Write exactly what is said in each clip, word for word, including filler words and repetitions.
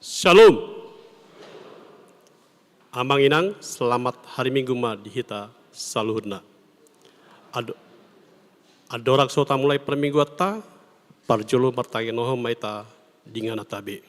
Shalom. Amang inang, selamat hari Minggu ma di hita saluhutna. Ado-, andorang so tamulai parmingguanta, parjolo martangianghon ma hita di ingananta be.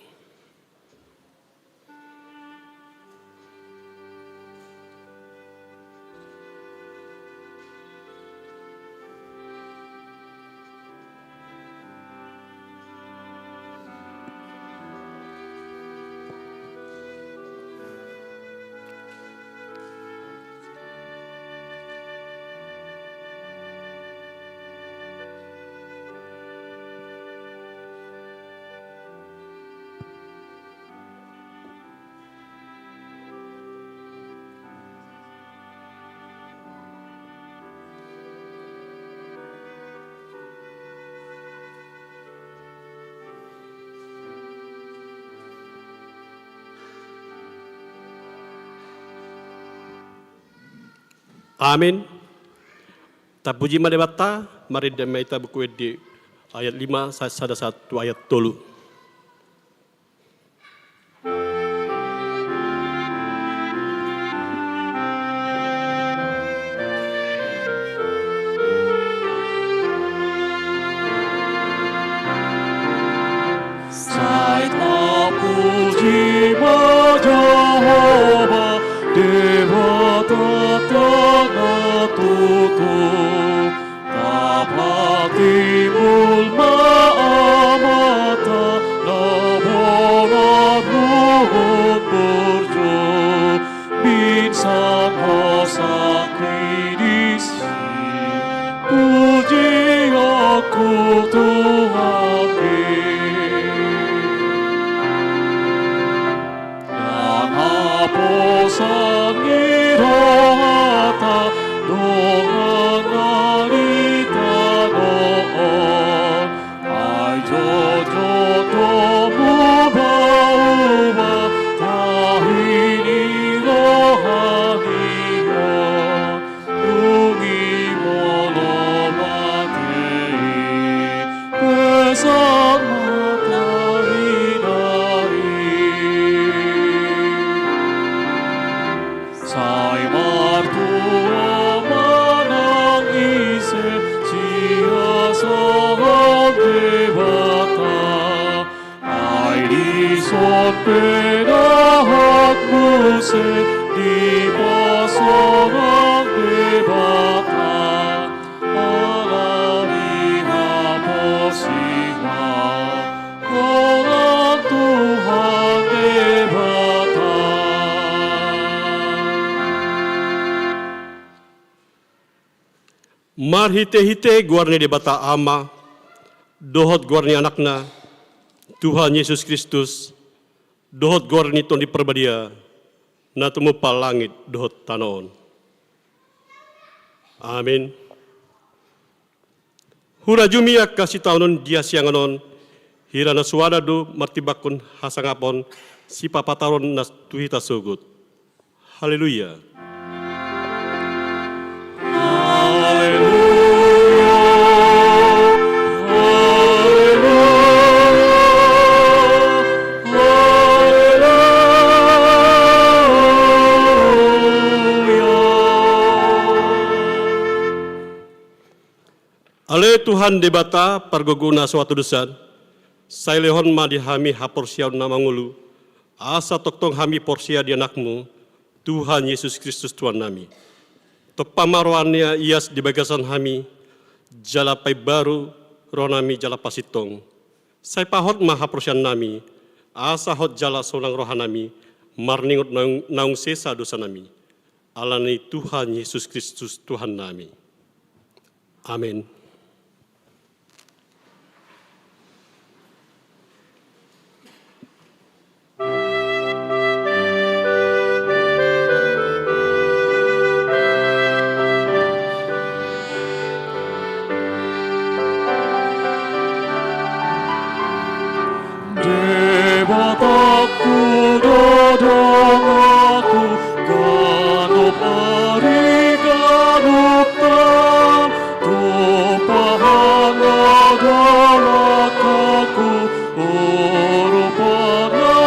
Amin. Tapuji ma Debata. Marende ma hita Buku Ende ayat lima, sa-, sada sahat tu ayat tolu. Sai tapuji ma Jahowa, Debata na tutu. Tapatimbul ma amanta na bongar dohot burju, binsan hosak ni disi, pujionku Tuhan i. Ndang haposan ni rohanta dongan na di tano on. Ai jotjot do mubauba tahi ni roha ni on. Dung i molo mate i, pesan ma tahi na i. Sai martua ma nang ise sian songon Debata. Ai dison pe dohot muse dipasonang Debata. Ala ni haposan ma holan Tuhan Debata. Marhitehite goar ni Debata Ama, dohot goar ni Anakna, Tuhan Jesus Kristus, dohot goar ni Tondi Parbadia, na tumompa langit dohot tano on. Amin. Hurajumi angka sitaonon di hasiangan on, hira na soada do martimbangkon hasangapon sipapataron na tu hita sogot. Haleluya. Haleluya. Haleluya. Haleluya. Ale Tuhan Debata pargogo na so hatodosan, sai lehon ma di hami haporseaon na mangolu, asa tongtong hami porsea di Anakmu, Tuhan Jesus Kristus Tuhannami. Tompa ma rohana ias di bagasan hami, jala paimbaru rohanami jala pasintong. Sai pahot ma haporseaonnami, asa hot jala sonang rohanami, marningot naung, naung sesa dosanami. Ala ni Tuhan Jesus Kristus Tuhannami. Amin. Debatangku do donganku, ganup ari ganup taon, tumpahan do langkangku, urupan na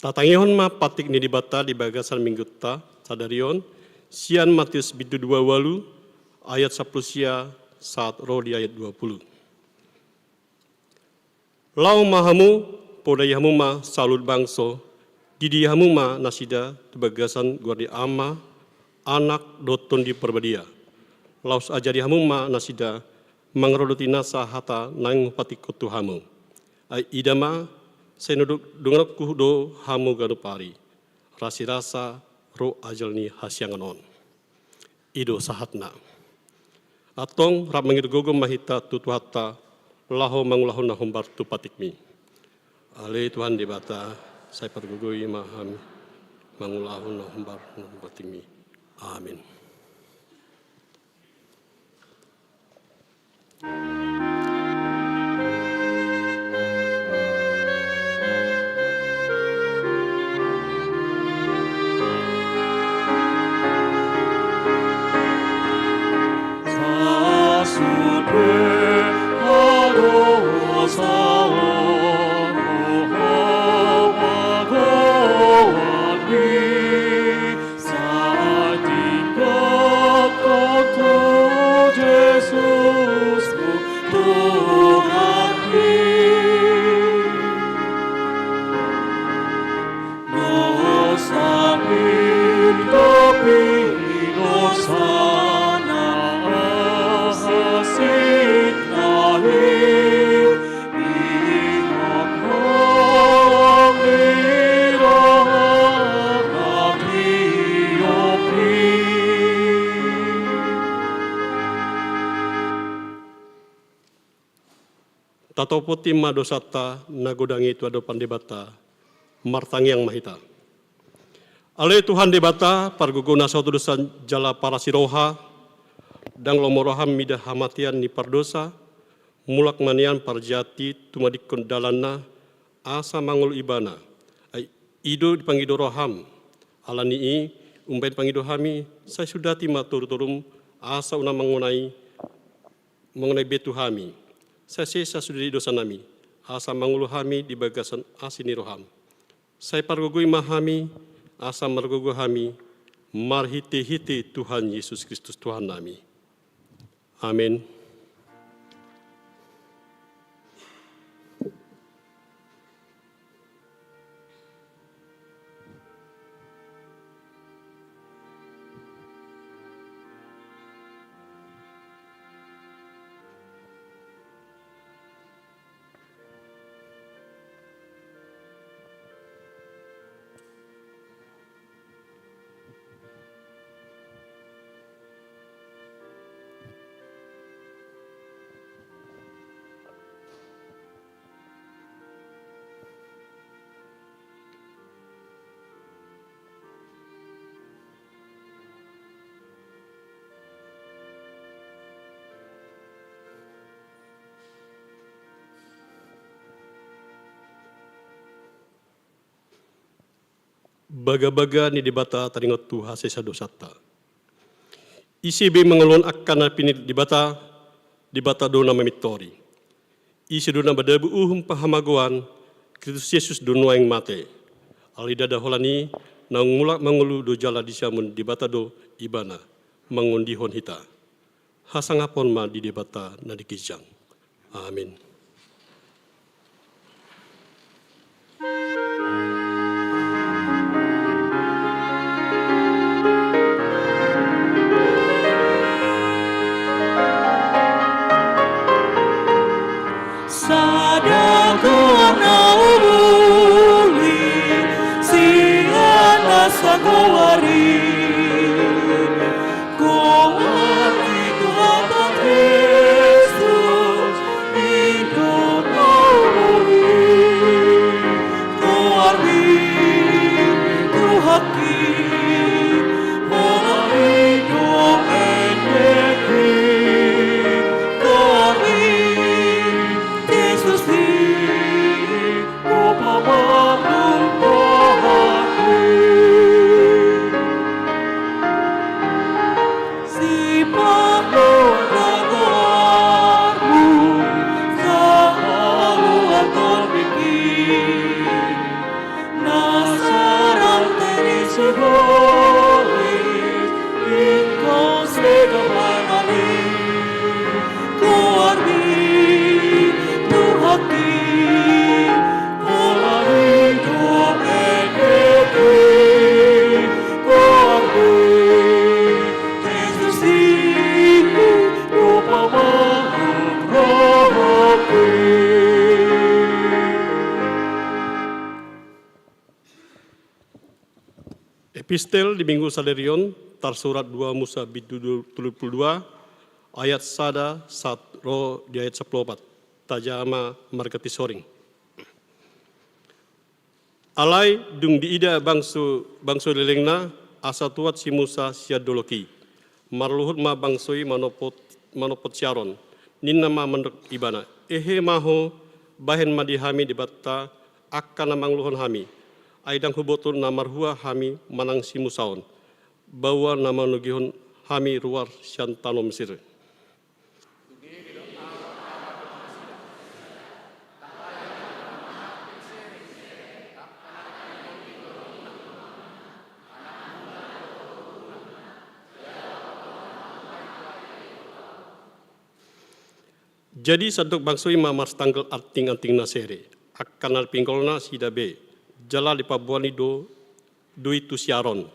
Tatangihon ma patik ni Debata di bagasan minggunta sadari on, sian Matius bindu dua ualu ayat sampulu sia sahat ro di ayat dua pulu. Laho ma hamu, podai hamu ma saluhut bangso, didi hamu ma nasida tu bagasan goar ni Ama, Anak dohot Tondi Parbadia. Laos ajari hamu ma nasida mangaradoti nasa hata naeng hupatikkon tu hamu. Ai ida ma, sai na do-, donganonku do hamu ganup ari. Rasirasa ro ajal ni hasiangan on. I do sahatna. Antong rap mangido gogo ma hita tu Tuhanta, laho mangulahon na hombar tu patikMi. Ale Tuhan Debata, sai pargogoi ma hami mangulahon na hombar tu patikMi. Amin. Sai tingkos ho tu Jesus, Tuhanki. Dosa pitopi, dosa na asing tahi. Tatopoti ma dosanta na godang i tu adopan Debata, martangiang ma hita. Ale Tuhan Debata, pargogo na saut dosa jala parasi roha, ndang lomo rohaM mida hamatean ni pardosa, mulak ma nian parjahat i tumadingkon dalanna, asa mangolu ibana. Ai i do dipangido rohaM. Ala ni i, umbahen pangido hami, sai sudati ma torutoruM, asa unang mangonai, mangonai be tu hami. Sai sesa sude dosanami, asa mangolu hami di bagasan asi ni rohaM. Sai pargogoi ma hami, asa margogo hami, marhitehite Tuhan Jesus Kristus Tuhannami. Amen. Bagabaga ni Debata taringot tu hasesaan dosanta. Ise be mangalului angka na pinillit Debata, Debata do na mamintori. Ise do na madabu uhum pahamagoan, Kristus Jesus do nuaeng mate. Alai ndada holan i, naung mulak mangolu do jala disiamun Debata do ibana, mangondihon hita. Hasangapon ma di Debata na di ginjang. Amin. Sada goar na uli sian na sagoar i. Goar ni Tuhanta Jesus, i do na uli. Goar ni Tuhanki, holan i do endek i. Goar ni Jesus i, do pamangan rohangki. Epistel di minggu sadari on tarsurat dua Musa bindu tolu pulu dua ayat sada sahat ro di ayat sampulu opat. Tajaha ma marganti soring. Alai dung diida bangso, bangso lelengna, asa tuat si Musa sian dolok i. Marluhut ma bangso i manopot, manopot si Aron. Ninna ma mandok ibana, "Ehe ma ho, bahen ma di hami Debata angka na manguluhon hami. Ai ndang huboto na marhua hami manang si Musa on, baoa na manogihon hami ruar sian tano Mesir." Jadi sandok bangso i ma marsitanggel anting-anting na sere, angka na pinggolna nasida be, jala dipaboan i do, do i tu si Aron.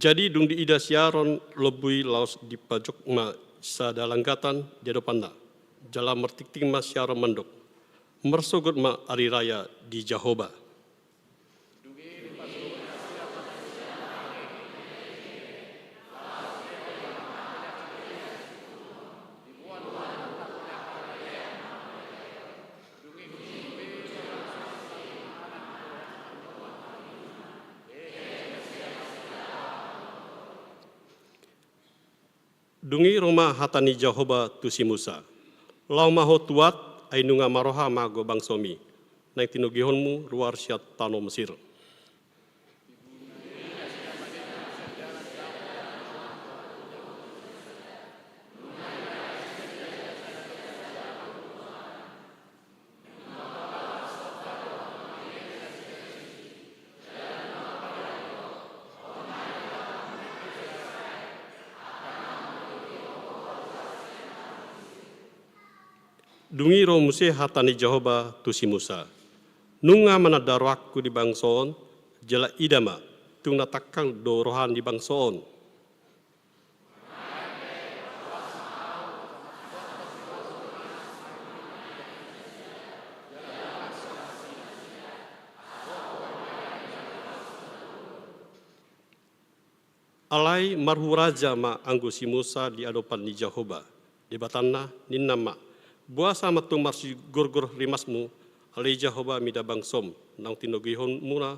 Jadi dung diida si Aron lombu i, laos dipajok ma sada langgatan di adopanna, jala martingting ma si Aron mandok, "Marsogot ma ari raya di Jahowa." Dung i ro ma hata ni Jahowa tu si Musa, "Laho ma ho tuat, ai nunga marroha mago bangsomi, naeng tinogihonmu ruar sian tano Mesir." Dung i ro muse hata ni Jahowa tu si Musa, "Nunga mananda rohangku di bangso on, jala ida ma, tung na tangkang do roha ni bangso on." Alai marhuraja ma anggo si Musa di adopan ni Jahowa Debatanna, ninna ma, "Boasa ma tung marsigorgor rimasmu, ale Jahowa, mida bangsom, naung tinogihonmuna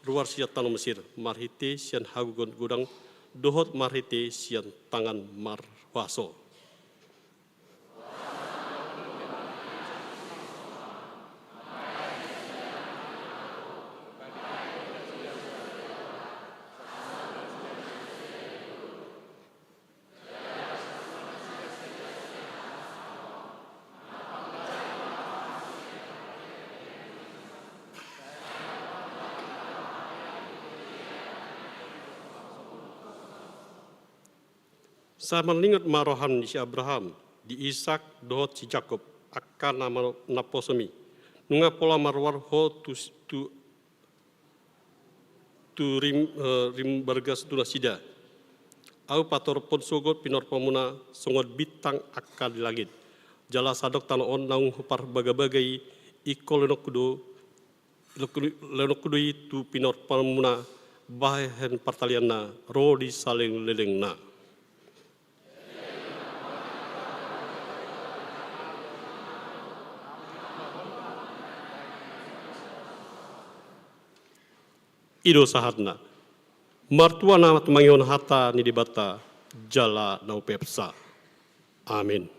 ruar sian tano Mesir, marhite sian hagogoon godang dohot marhite sian tangan marhuaso?" Sai marningot ma roham di si Abraham, di Isak, dohot si Jakob, angka na ma-, naposomi. Nunga pola maruar ho tu, tu, tu rim, eh, rim bargas tu nasida. Ahu patorop sogot pinorpamuna songon bintang angka di langit. Jala sandok tano on naung huparbagabaga i, ingkon lehononku do, lehononku do i tu pinorpamuna bahen partalianna ro di saleleng lelengna. I do sahatna. Martua na tumangihon hata ni Debata jala na umpeopsa. Amen.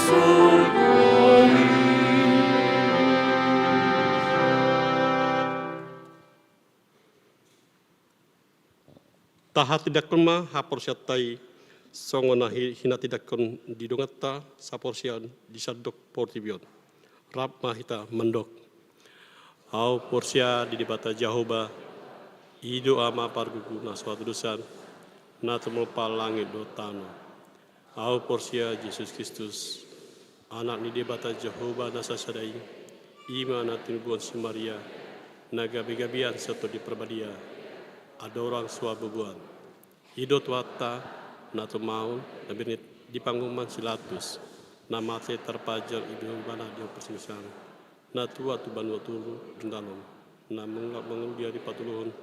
Tahatindanghon ma haporseaonta i songon na hi-, hinatindanghon di donganta saporseaon di sandok portibi on. Rap ma hita mandok. Ahu porsea di Debata Jahowa, i do Ama pargogo na so hatudosan, na tumompa langit dohot tano. Ahu porsea Jesus Kristus, Anak ni Debata Jahowa na sasada i, i ma na tinubuhon si Maria, na gabegabean sian Tondi Parbadia, andorang so haboaboan. I do Tuhanta, na tumaon, na bere di panguhuman si Pilatus, na mate tarpajal, ibebere Ibana di ompung sinisang, na tua tu banua toru, rindanon, na mangulak mangolu di ari patoluhon,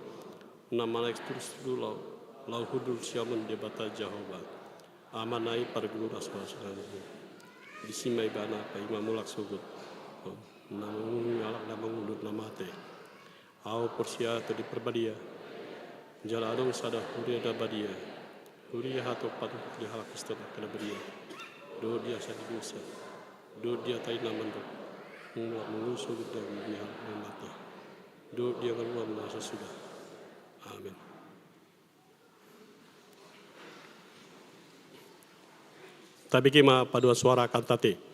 na manaek tubu laho, laho hundul siamun Debata Jahowa. Amana i pargogo na so hatudosan. Disi ma Ibana paima mulak sogot, na mangulahon halak na mangolu dohot na mate. Ahu porsea Tondi Parbadia, jala adong sada huria na badia, huria hatopan di halak Kristen angka na badia, dohot di hasadian dosa, dohot di hata i na mandok, mulak mangolu sogot daging ni halak na mate, dohot di hangoluan na so suda. Amen. Tabege ma paduan suara Cantate.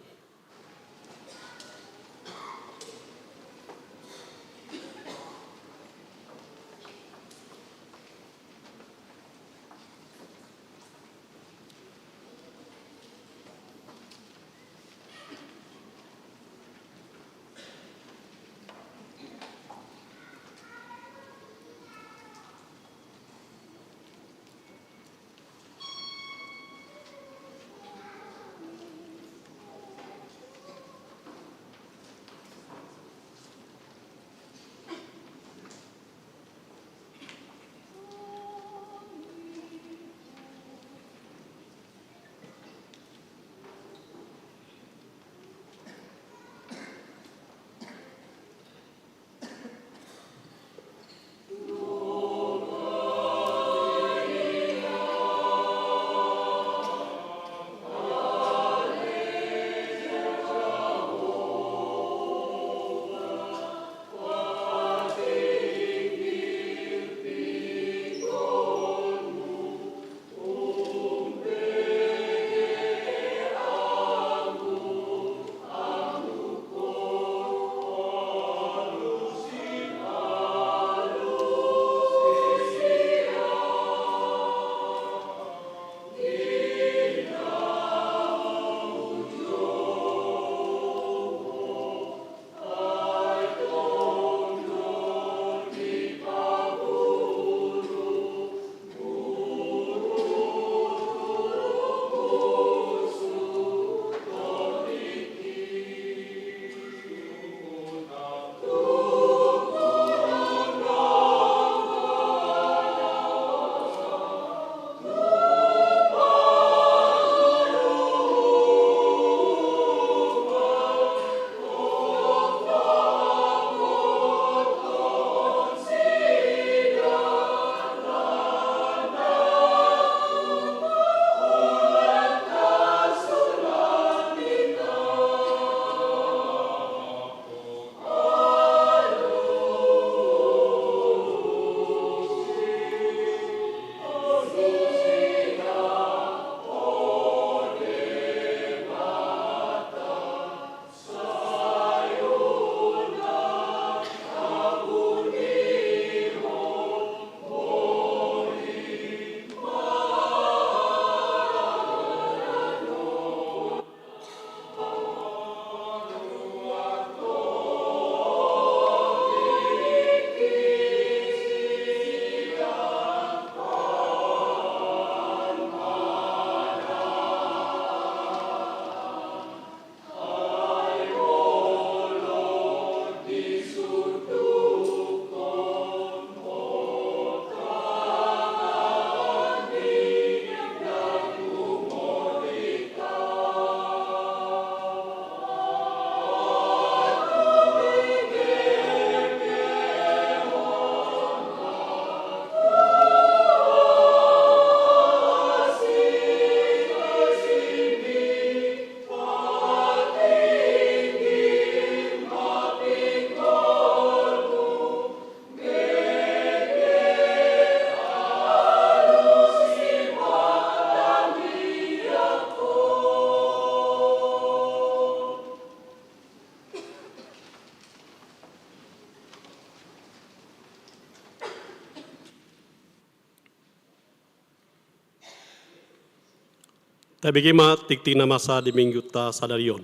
Tabege ma tingting na masa di minggunta sadari on.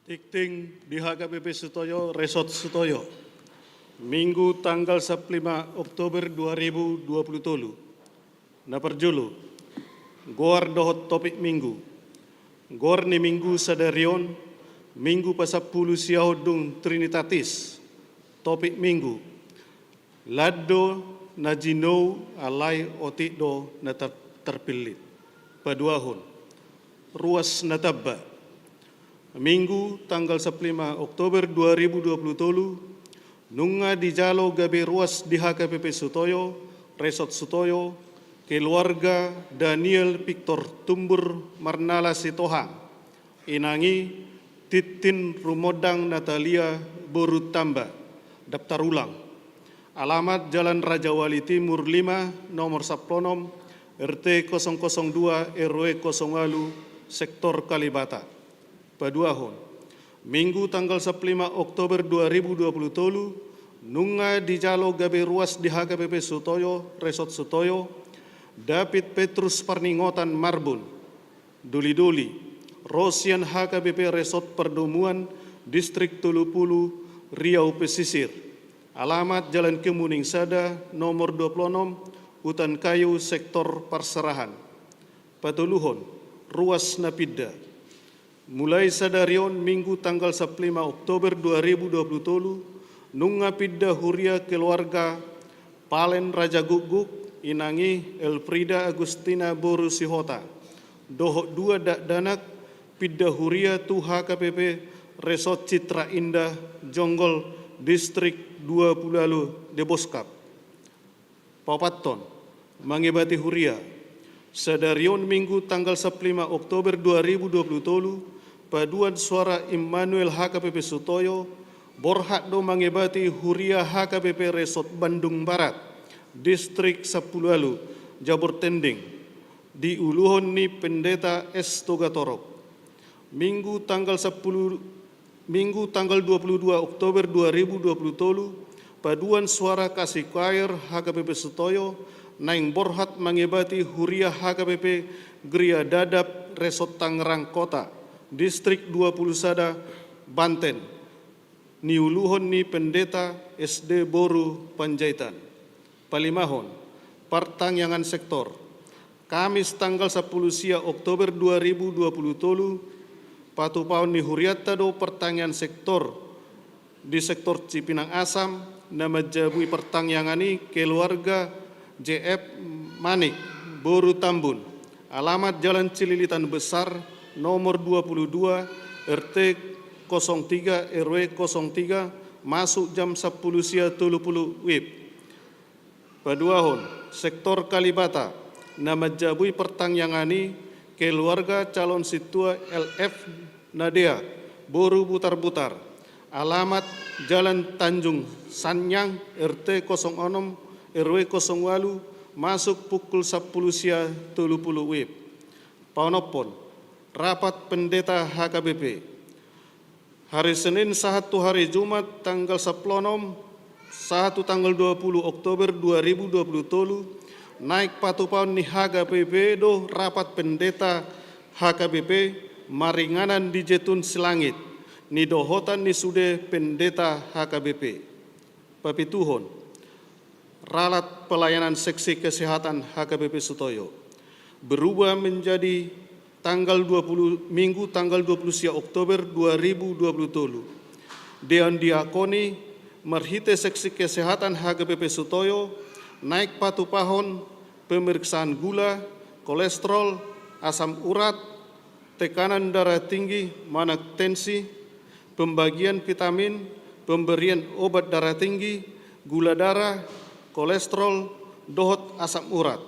Tingting di H K B P Sutoyo, Resort Sutoyo, Minggu tanggal sampulu lima Oktober dua ribu dua puluh tolu. Na parjolo, goar dohot topik Minggu. Goar ni Minggu sadari on, Minggu pasampulu siahondung Trinitatis. Topik Minggu: Lan do na jinou, alai otik do na tar-, tarpillit. Paduahon, ruas na tamba. Minggu tanggal sampulu lima Oktober dua ribu dua puluh tolu, nunga dijalo gabe ruas di H K B P Sutoyo, Resort Sutoyo, keluarga Daniel Victor Tumbur Marnala Sitohang, inang i Tintin Rumondang Natalia boru Tamba, daftar ulang. Alamat Jalan Rajawali Timur lima, nomor sampulu onom, R T kosong kosong dua, R W kosong walu, Sektor Kalibata. Paduahon, Minggu tanggal sampulu lima Oktober dua ribu dua puluh tolu, nunga dijalo gabe ruas di H K B P Sutoyo, Resort Sutoyo, David Petrus Parningotan Marbun, Doli-doli, ro sian H K B P Resort Pardomuan, Distrik tolu pulu, Riau Pesisir. Alamat Jalan Kemuning sada, nomor dua pulu onom, Hutan Kayu, Sektor Parserahan. Patoluhon, ruas na pinda. Mulai sadari on, Minggu tanggal sampulu lima Oktober dua ribu dua puluh tolu, nunga pinda huria keluarga Palen Raja Gukguk, inang i Elfrida Agustina boru Sihota, dohot dua dakdanak, pinda huria tu H K B P Resort Citra Indah, Jonggol, Distrik dua pulu walu, Deboskap. Paopathon, mangebati huria. Sadari on, Minggu tanggal sampulu lima Oktober dua ribu dua puluh tolu, Paduan Suara Immanuel H K B P Sutoyo, borhat do mangebati huria H K B P Resort Bandung Barat, Distrik sampulu walu, Jabur Tending, diuluhon ni Pendeta S Togatorop. Minggu tanggal sampulu, Minggu tanggal dua puluh dua Oktober dua ribu dua puluh tolu, Paduan Suara Kasih Choir H K B P Sutoyo, naeng borhat mangebati huria H K B P Geria Dadap Resort Tangerang Kota, Distrik dua pulu sada, Banten, niuluhon ni Pendeta S D boru Panjaitan. Palimahon, partangiangan sektor. Kamis tanggal sampulu sia Oktober dua ribu dua puluh tolu, patupaon ni hurianta do partangiangan sektor di sektor Cipinang Asam, na manjabui partangiangan i keluarga J F Manik, boru Tambun. Alamat Jalan Cililitan Besar, nomor dua puluh dua, R T kosong tiga, R W kosong tiga, masuk jam sampulu sia tolu pulu WIB. Paduahon, sektor Kalibata, na manjabui partangiangan i keluarga calon sintua L F Nadea, boru Butarbutar. Alamat Jalan Tanjung Sanyang, R T kosong onom, R W kosong walu, masuk pukul sampulu sia tolu pulu WIB. Paonomhon, rapat pendeta H K B P. Hari Senin sahat tu hari Jumat tanggal sampulu onom sahat tu tanggal dua pulu Oktober dua ribu dua pulu tolu, naeng patupaon ni H K B P do rapat pendeta H K B P maringanan di Jetun Silangit, nidohotan ni sude pendeta H K B P. Papituhon, ralat pelayanan seksi kesehatan H K B P Sutoyo berubah menjadi tanggal dua puluh, Minggu tanggal dua puluh sia Oktober dua ribu dua puluh tolu. Dewan Diakoni marhite seksi kesehatan H K B P Sutoyo naeng patupahon pemeriksaan gula, kolesterol, asam urat, tekanan darah tinggi manang tensi, pembagian vitamin, pemberian obat darah tinggi, gula darah, kolesterol, dohot asam urat,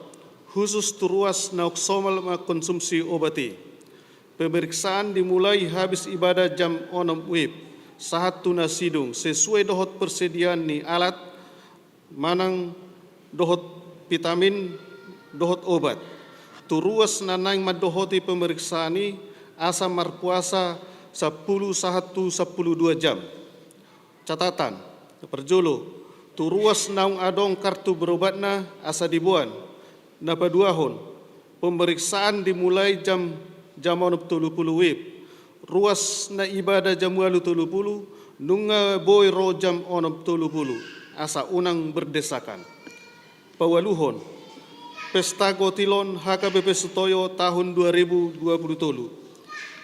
khusus tu ruas naung somal mangkonsumsi obat i. Pemeriksaan dimulai habis ibadah jam onom WIB sahat tu na sidung, sesuai dohot persediaan ni alat manang dohot vitamin dohot obat. tu ruas na naeng mandohoti pemeriksaan i asa marpuasa sampulu sahat tu sampulu dua jam. Catatan, parjolo, tu ruas naung adong kartu berobatna asa diboan. Na paduahon, pemeriksaan dimulai jam, jam onom tolu pulu WIB. Ruas na ibadah jam ualu tolu pulu, nunga boi ro jam onom tolu pulu, asa unang berdesakan. Paualuhon, Pesta Gotilon H K B P Sutoyo tahun dua ribu dua puluh tolu.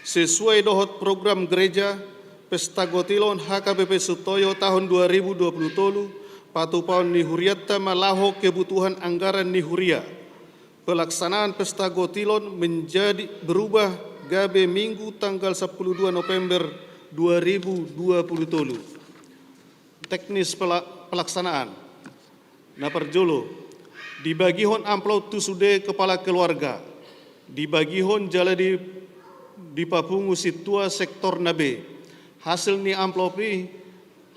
Sesuai dohot program gereja, Pesta Gotilon H K B P Sutoyo tahun dua ribu dua puluh tolu patupaon ni hurianta ma laho kebutuhan anggaran ni huria. Pelaksanaan Pesta Gotilon menjadi berubah gabe Minggu tanggal sampulu dua November dua ribu dua puluh tolu. Teknis pela-, pelaksanaan. Na parjolo, dibagihon amplop tu sude kepala keluarga, dibagihon jala di, dipapungu sintua sektor na be. Hasil ni amplop i,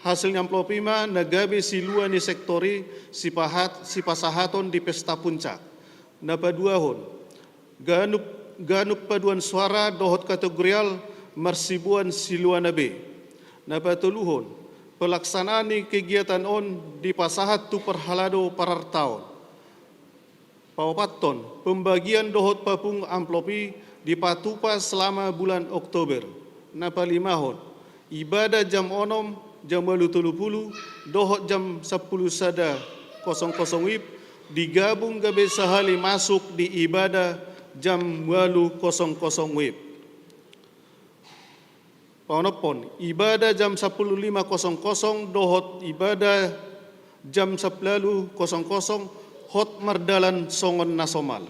hasil ni amplop i ma na gabe silua ni sektor i sipahat, sipasahaton di pesta puncak. Na paduahon, ganup, ganup paduan suara dohot kategorial marsiboan silua na be. Na patoluhon, pelaksanaan ni kegiatan on dipasahat tu parhalado parartaon. Paopathon, pembagian dohot papungu amplop i dipatupa selama bulan Oktober. Na palimahon, ibadah jam onom, jam ualu tolu pulu, dohot jam sampulu sada kosong kosong WIB, digabung gabe sahali masuk di ibadah jam ualu kosong kosong WIB. Paonomhon, ibadah jam sampulu lima kosong kosong dohot ibadah jam sampulu ualu kosong kosong hot mardalan songon na somal.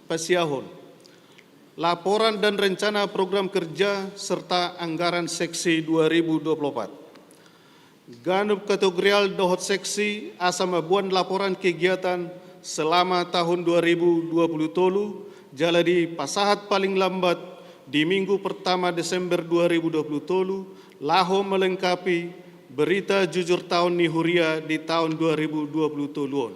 Pasiahon, laporan dan rencana program kerja serta anggaran seksi dua ribu dua puluh empat. Ganup kategorial dohot seksi asa mamboan laporan kegiatan selama tahun dua ribu dua puluh tolu, jala dipasahat paling lambat di Minggu pertama Desember dua ribu dua puluh tolu, laho melengkapi berita jujur taon ni huria di taon dua ribu dua puluh tolu on.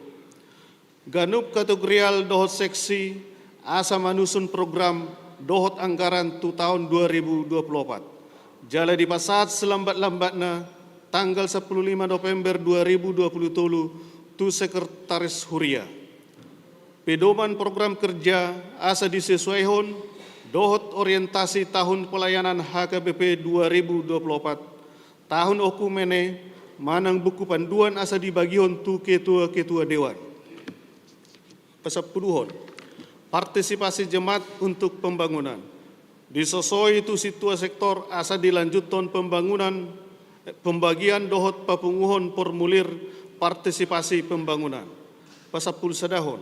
Ganup kategorial dohot seksi asa manusun program dohot anggaran tu taon dua ribu dua puluh opat. Jala dipasahat selambat-lambatna tanggal sampulu lima November dua ribu dua puluh tolu tu sekretaris huria. Pedoman program kerja asa disesuaihon dohot orientasi tahun pelayanan H K B P dua ribu dua puluh opat, tahun okumene manang buku panduan asa dibagihon tu ketua-ketua dewan. Pasampuluhon, partisipasi jemaat untuk pembangunan. Disosoi tu sintua sektor asa dilanjuthon pembangunan, pembagian dohot papunguhon formulir partisipasi pembangunan. Pasampulu sadahon,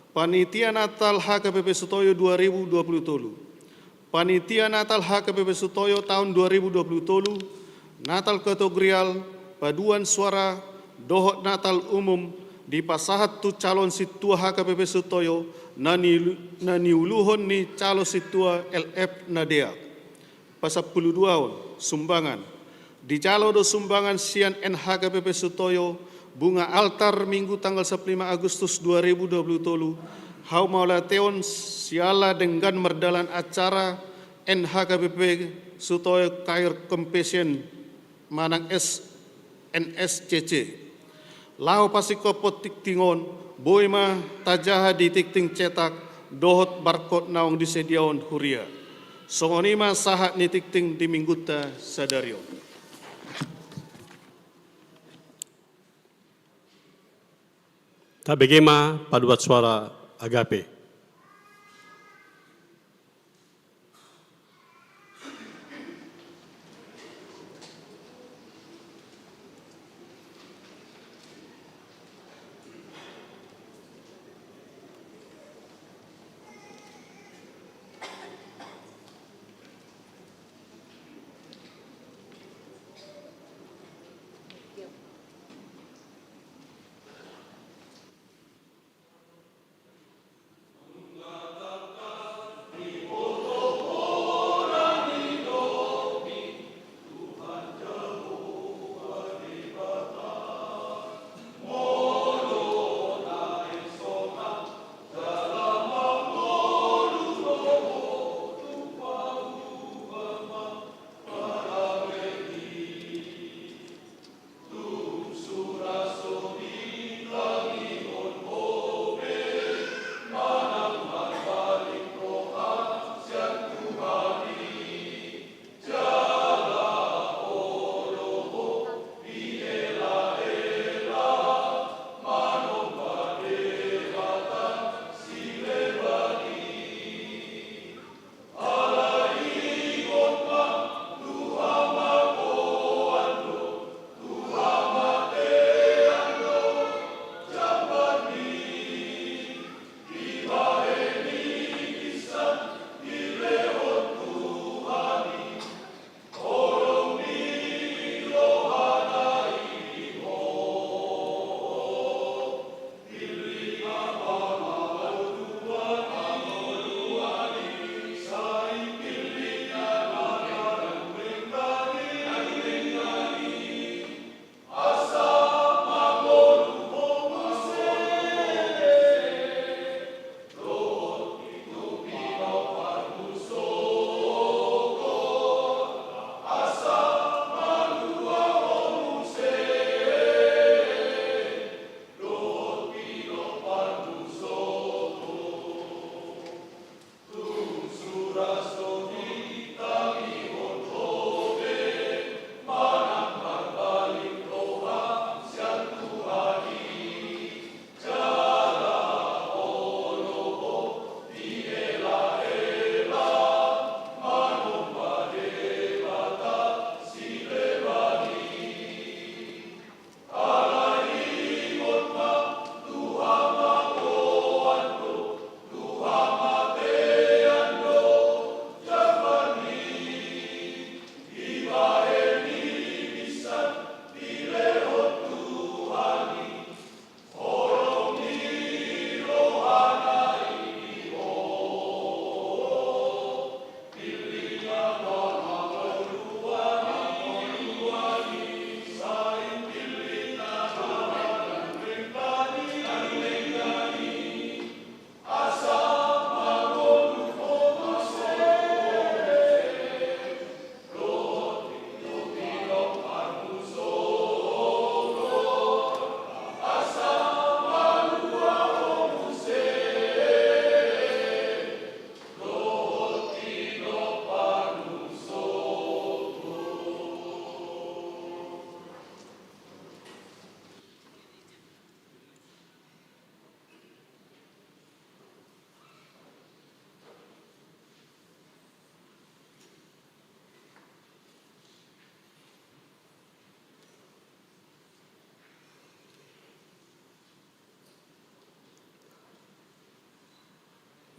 panitia Natal H K B P Sutoyo dua ribu dua puluh tolu. Panitia Natal H K B P Sutoyo taon dua ribu dua puluh tolu, Natal kategorial, paduan suara, dohot Natal umum, dipasahat tu calon sintua H K B P Sutoyo, na ni-, na niuluhon ni calon sintua L F Nadeak. Pasampulu duahon, sumbangan. Dijalo do sumbangan sian N H K B P Sutoyo, bunga altar Minggu tanggal sampulu lima Agustus dua ribu dua puluh tolu, haumauliateon siala denggan mardalan acara N H K B P Sutoyo Choir Compassion manang S-, N S C C. Laho pasingkophon tingting on, boi ma tajaha di tingting cetak dohot barkot naung disediaon huria. Songon i ma sahat ni tingting di Minggunta sadari on. Tabege ma paduan suara Agape.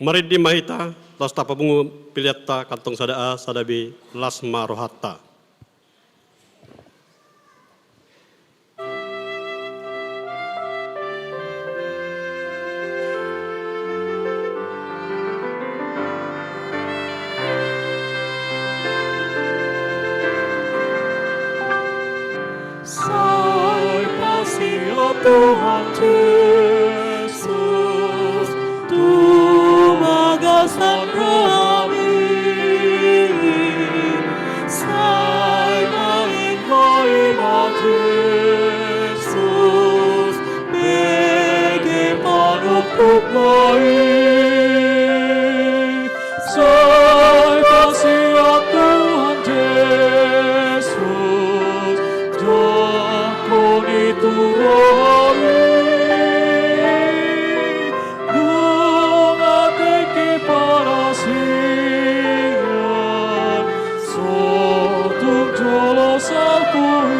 Marende ma hita, laos tapapungu peleanta kantong sada A, sada B, las ma rohanta. Sai paseat Tuhan Jesus tu bagasan rohami. Sai naeng ma Jesus bege panopuk ma i. Sai paseat Tuhan Jesus, jangkon i tu rohami. Nunga tingki parasian, so tung jolo salpu i.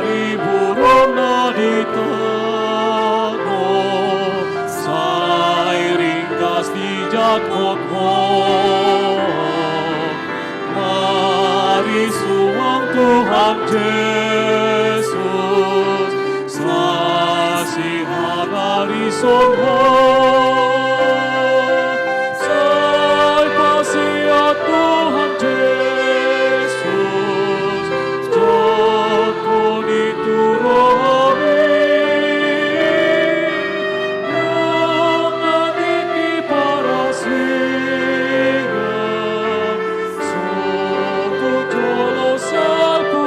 Hariburonna di tano, sai ringgas dijangkon Ho. Marisuang Tuhan Jesus, sasihar marison Ho. Sai paseat Tuhan Jesus, jangkon i tu rohami. Nunga tingki parasian, so tung jolo salpu i.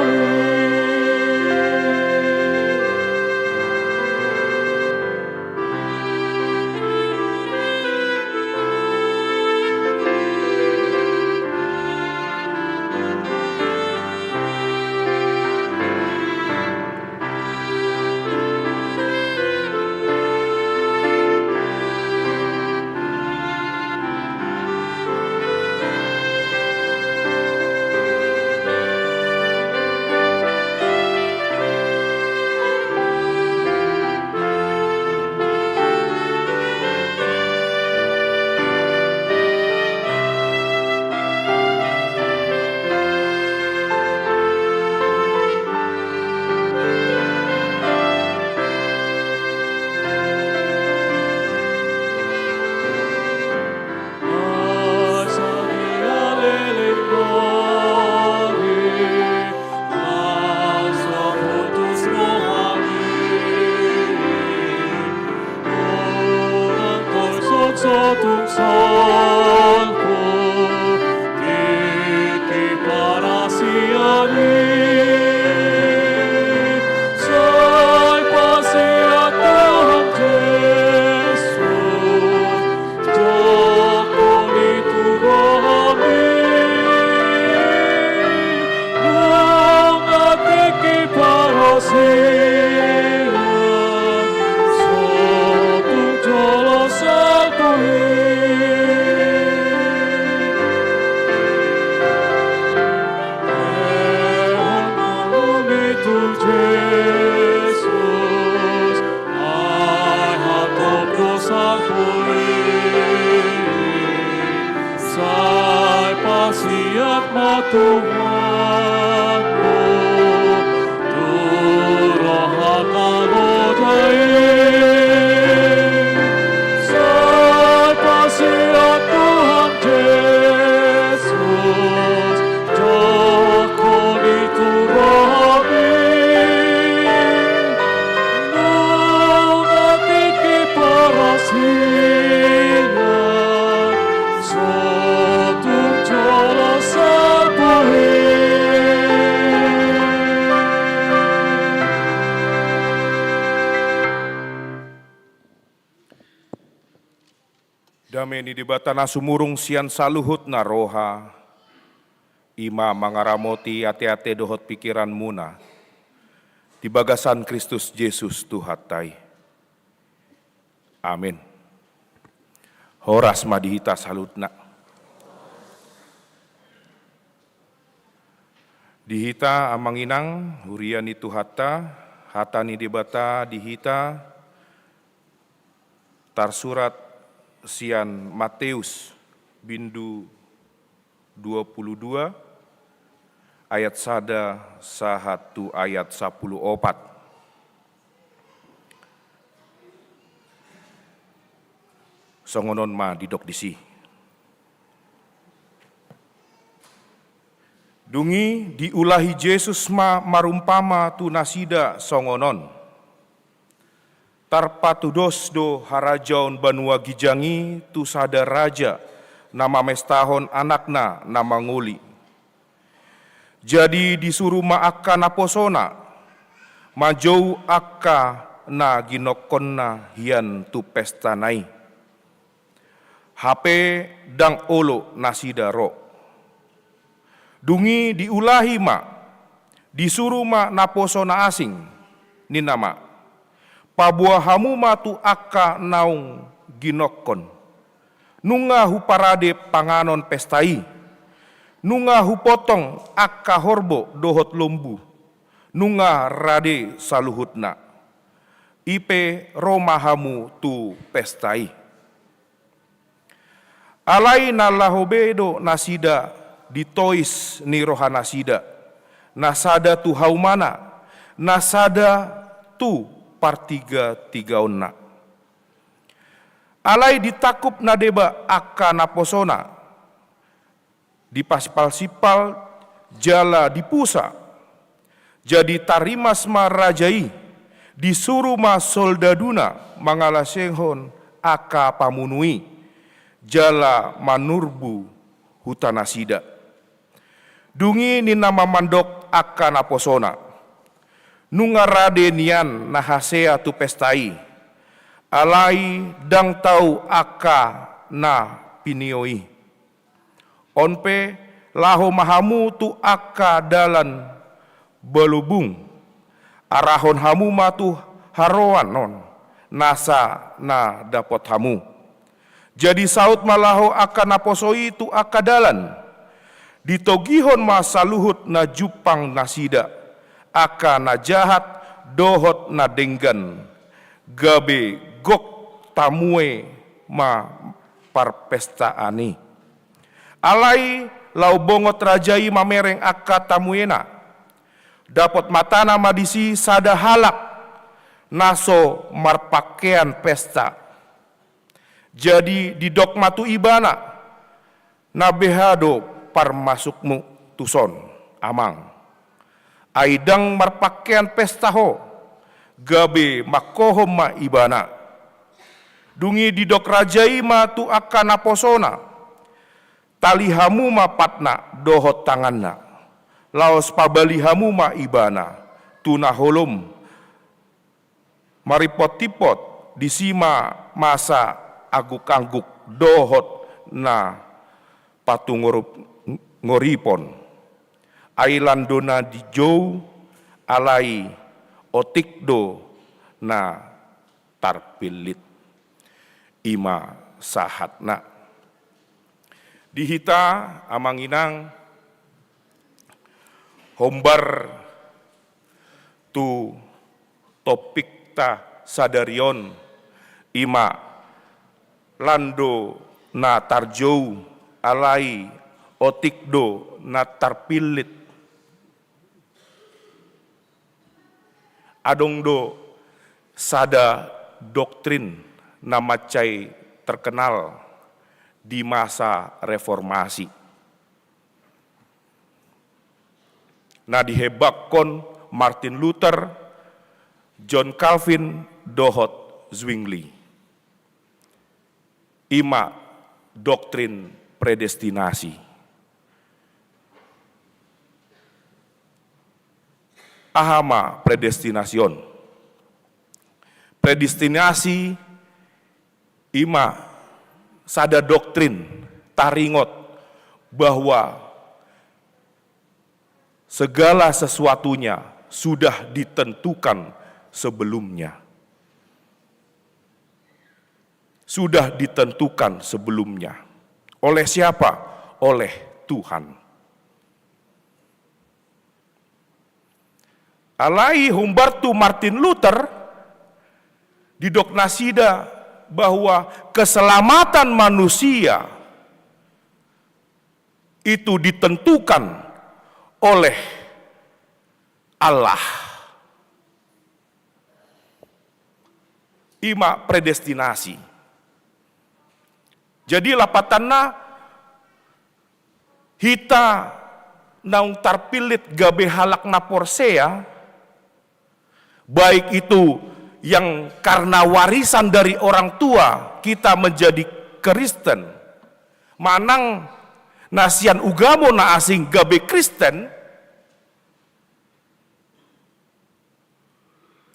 Ai hatop do salpu i, sai paseat ma Tuhan Ho tu roha na loja i. Sai paseat Tuhan Jesus, jangkon i tu Dame ni Debata na sumurung sian saluhut na roha, i ma mangaramoti ateate dohot pingkiranmuna di bagasan Kristus Jesus Tuhanta i. Amin. Horas ma di hita saluhutna. Di hita amang inang, huria ni Tuhanta, hata ni Debata di hita tarsurat sian Mateus bindu dua pulu dua ayat sada sahat tu ayat sapulu opat. Songon on ma didok disi. Dung i diulahi Jesus ma marumpama tu nasida songon on. Tarpatudos do harajaon banua ginjang i tu sada raja na mamestahon anakna na mangoli. Jadi disuru ma angka naposona manjou angka na ginongkonna hian tu pestana i. Hape ndang olo nasida ro. Dung i diulahi ma, disuru ma naposo na asing, ninna ma: Paboa hamu ma tu angka naung ginongkon. Nunga huparade panganon pesta i. Nunga hupotong angka horbo dohot lombu. Nunga rade saluhutna. I pe ro ma hamu tu pesta i. Alai na laho be do nasida di tois ni rohanasida, na sada tu haumana, na sada tu partigatigaonna. Alai ditangkup na deba angka naposona, dipasimpalsimpal jala dipusa. Jadi tarimas ma raja i, disuru ma soldaduna mangalehon angka pamunu i, jala manurbu hutanasida. Dung i ninna ma mandok angka naposona: Nunga rade nian na hasea tu pesta i, alai ndang tau angka na pinio i. On pe, laho ma hamu tu angka dalan balobung, arahon hamu ma tu haroan on nasa na dapot hamu. Jadi saut ma laho angka naposo i tu angka dalan. Ditogihon ma saluhut na jumpang nasida, angka na jahat dohot na denggan, gabe gok tamue ma parpestaan i. Alai laho bongot raja i mamereng angka tamuena. Dapot matana ma disi sada halak na so marpangkean pesta. Jadi didok ma tu ibana: Na beha do parmasukmu tuson, amang? Ai ndang marpangkean pesta ho. Gabe mangkohom ma ibana. Dung i didok raja i ma tu angka naposona: Tali hamu ma patna dohot tanganna, laos pabali hamu ma ibana tu na holom. Maripotimpot disi ma masa anggukangguk dohot na patungoripon. Ai lando na dijou, alai otik do na tarpillit. I ma sahatna. Di hita amang inang, hombar tu topikta sadari on, i ma lando na tarjou, alai otik do na tarpillit. Adong do sada doktrin na mansai terkenal di masa reformasi, na dihembakkon Martin Luther, John Calvin, dohot Zwingli. I ma doktrin predestinasi. Aha ma predestinasi on? Predestinasi i ma sada doktrin, taringot bahwa segala sesuatunya sudah ditentukan sebelumnya. Sudah ditentukan sebelumnya. Oleh siapa? Oleh Tuhan. Alai hombar tu Martin Luther, didok nasida bahwa keselamatan manusia itu ditentukan oleh Allah. Ima predestinasi. Jadi lapatanna, hita naung tarpillit gabe halak na porsea, baik itu yang karena warisan dari orang tua kita menjadi Kristen, manang na sian ugamo na asing gabe Kristen,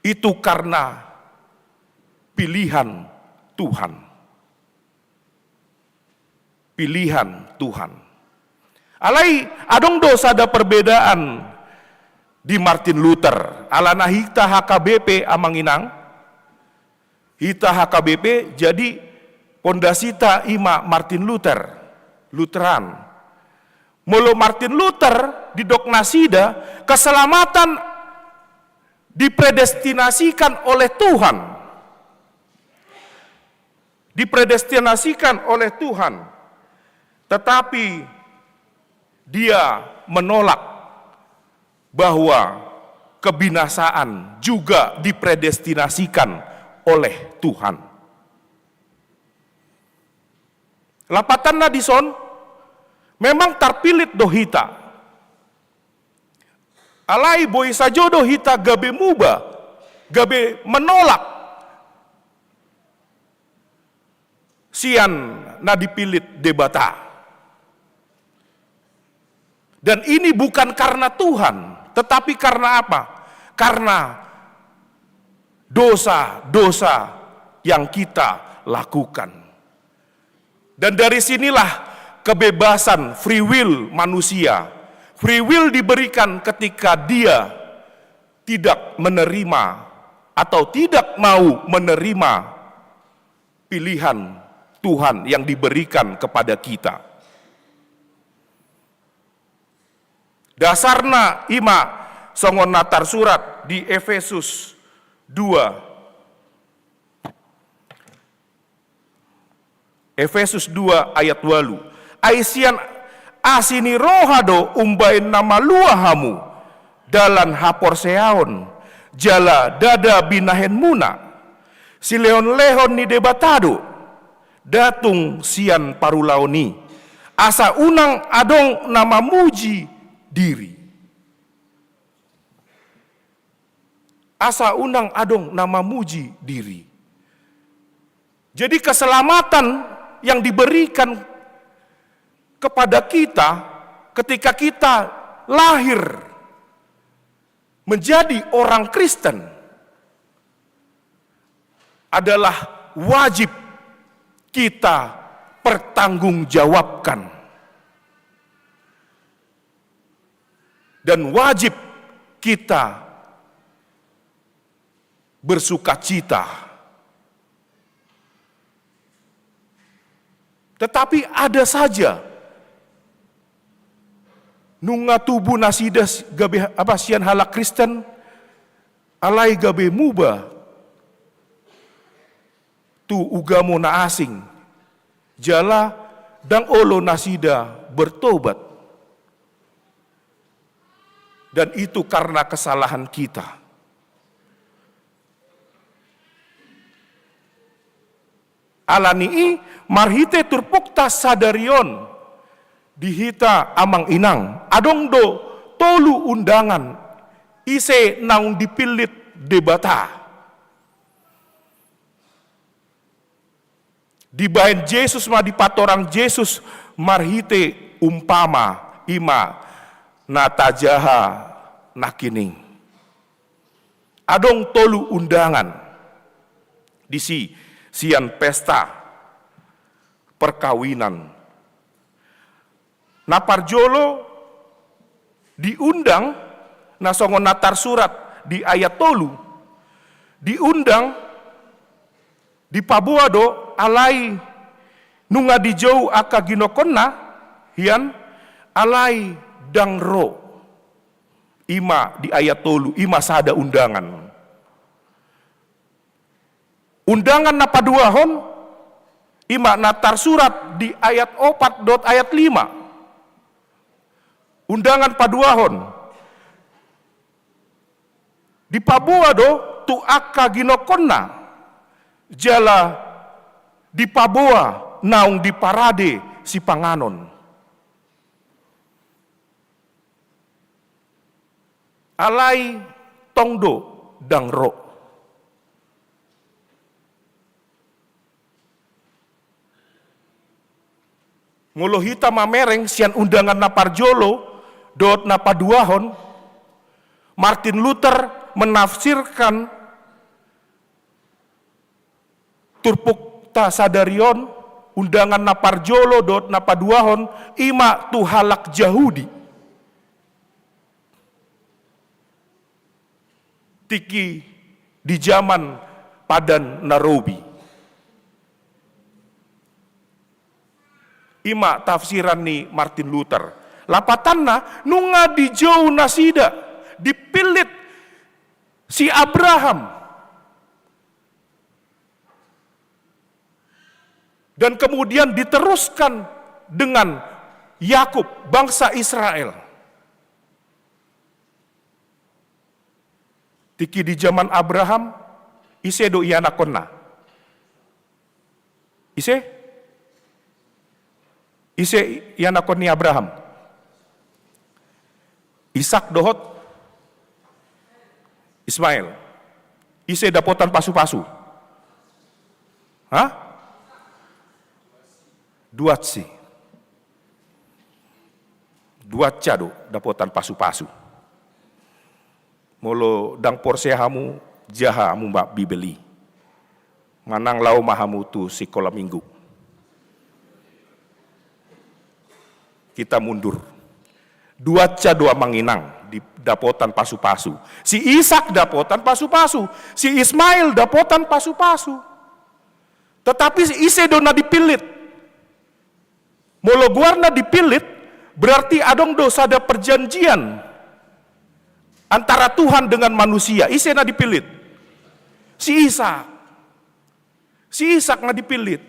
itu karena pilihan Tuhan. Pilihan Tuhan. Alai adong do sada perbedaan di Martin Luther. Alana hita H K B P, amang inang. Hita H K B P, jadi pondasita ima Martin Luther, Lutheran. Molo Martin Luther, didok nasida, keselamatan dipredestinasikan oleh Tuhan. Dipredestinasikan oleh Tuhan. Tetapi dia menolak bahwa kebinasaan juga dipredestinasikan oleh Tuhan. Lapatanna dison, memang tarpillit do hita. Alai boi sajo do hita gabe muba, gabe menolak sian na dipillit Debata. Dan ini bukan karena Tuhan, tetapi karena apa? Karena dosa-dosa yang kita lakukan. Dan dari sinilah kebebasan free will manusia. Free will diberikan ketika dia tidak menerima atau tidak mau menerima pilihan Tuhan yang diberikan kepada kita. Dasarna ima songon na tarsurat di Efesus dua. Efesus dua ayat ualu. Ai sian asi ni roha do umbahen na malua hamu dalan haporseaon jala ndada binahenmuna. Silehonlehon ni Debata do, nda tung sian parulaon i, asa unang adong na mamuji diri. Asa unang adong na mamuji diri. Jadi keselamatan yang diberikan kepada kita ketika kita lahir menjadi orang Kristen adalah wajib kita pertanggungjawabkan. Dan wajib kita bersukacita. Tetapi ada saja nunga tubu nasida s-, gabe apa, sian halak Kristen, alai gabe muba tu ugamo na asing, jala ndang olo nasida bertobat. Dan itu karena kesalahan kita. Alani i, marhite turpukta sadari on, di hita amang inang, adong do tolu undangan ise naung dipillit Debata. Dibahen Jesus ma, dipatorang Jesus marhite umpama, ima na tajaha nangkining. Adong tolu undangan disi sian pesta perkawinan. Na parjolo diundang, na songon na tarsurat di ayat tolu, diundang, dipaboa do, alai nunga dijou angka ginongkonna, hian, alai ndang ro. Ima di ayat tolu, ima sada undangan. Undangan na paduahon, ima na tarsurat di ayat opat dohot ayat lima. Undangan paduahon. Dipaboa do tu angka ginongkonna, jala dipaboa naung diparade sipanganon. Alai tong do ndang ro. Molo hita mamereng sian undangan na parjolo dohot na paduahon, Martin Luther menafsirkan turpukta sadari on, undangan na parjolo dohot na paduahon, ima tu halak Jahudi. Tingki di jaman Padan na Robi. Ima tafsiran ni Martin Luther. Lapatanna, nunga dijou nasida, dipillit si Abraham. Dan kemudian diteruskan dengan Yakub, bangsa Israel. Tingki di jaman Abraham, ise do ianakhonna? Ise? Ise ianakhon ni Abraham? Ishak dohot Ismail. Ise dapotan pasu-pasu? Hah? Duatsi. Duatsa do dapotan pasu-pasu. Molo ndang porsea hamu, jaha hamu ma Bibel i. Manang laho ma hamu tu sikola minggu. Kita mundur. Duatsa do, amang inang, di dapotan pasu-pasu. Si Ishak dapotan pasu-pasu, si Ismail dapotan pasu-pasu. Tetapi ise do na dipillit? Molo goarna dipillit, berarti adong do sada perjanjian antara Tuhan dengan manusia. Ise na dipillit? Si Ishak. Si Ishak na dipillit.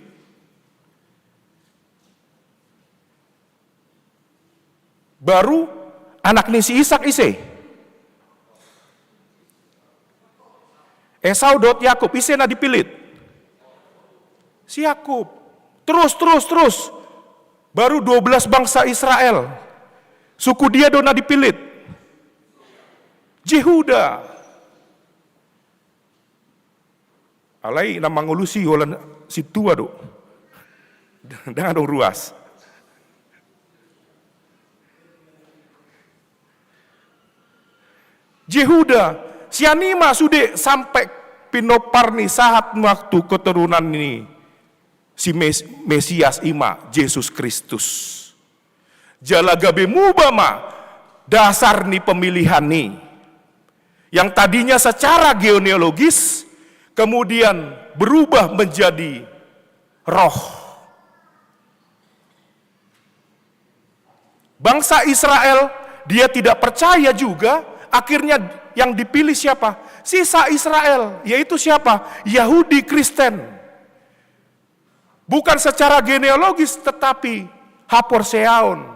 Baru anak ni si Ishak ise? Esau dohot Yakub, ise na dipillit? Si Yakub. Terus, terus, terus. Baru dua belas bangsa Israel. Suku dia do na dipillit? Jehuda. Alai na mangolusi holan sintua do. Ndang adong ruas. Jehuda, sian i ma sude sampe pinompar ni sahat ma tu keturunan ni si Mes-, Mesias, ima Jesus Kristus. Jala gabe muba ma dasar ni pemilihan i. Yang tadinya secara genealogis, kemudian berubah menjadi roh. Bangsa Israel, dia tidak percaya juga, akhirnya yang dipilih siapa? Sisa Israel, yaitu siapa? Yahudi Kristen. Bukan secara genealogis, tetapi haporseaon.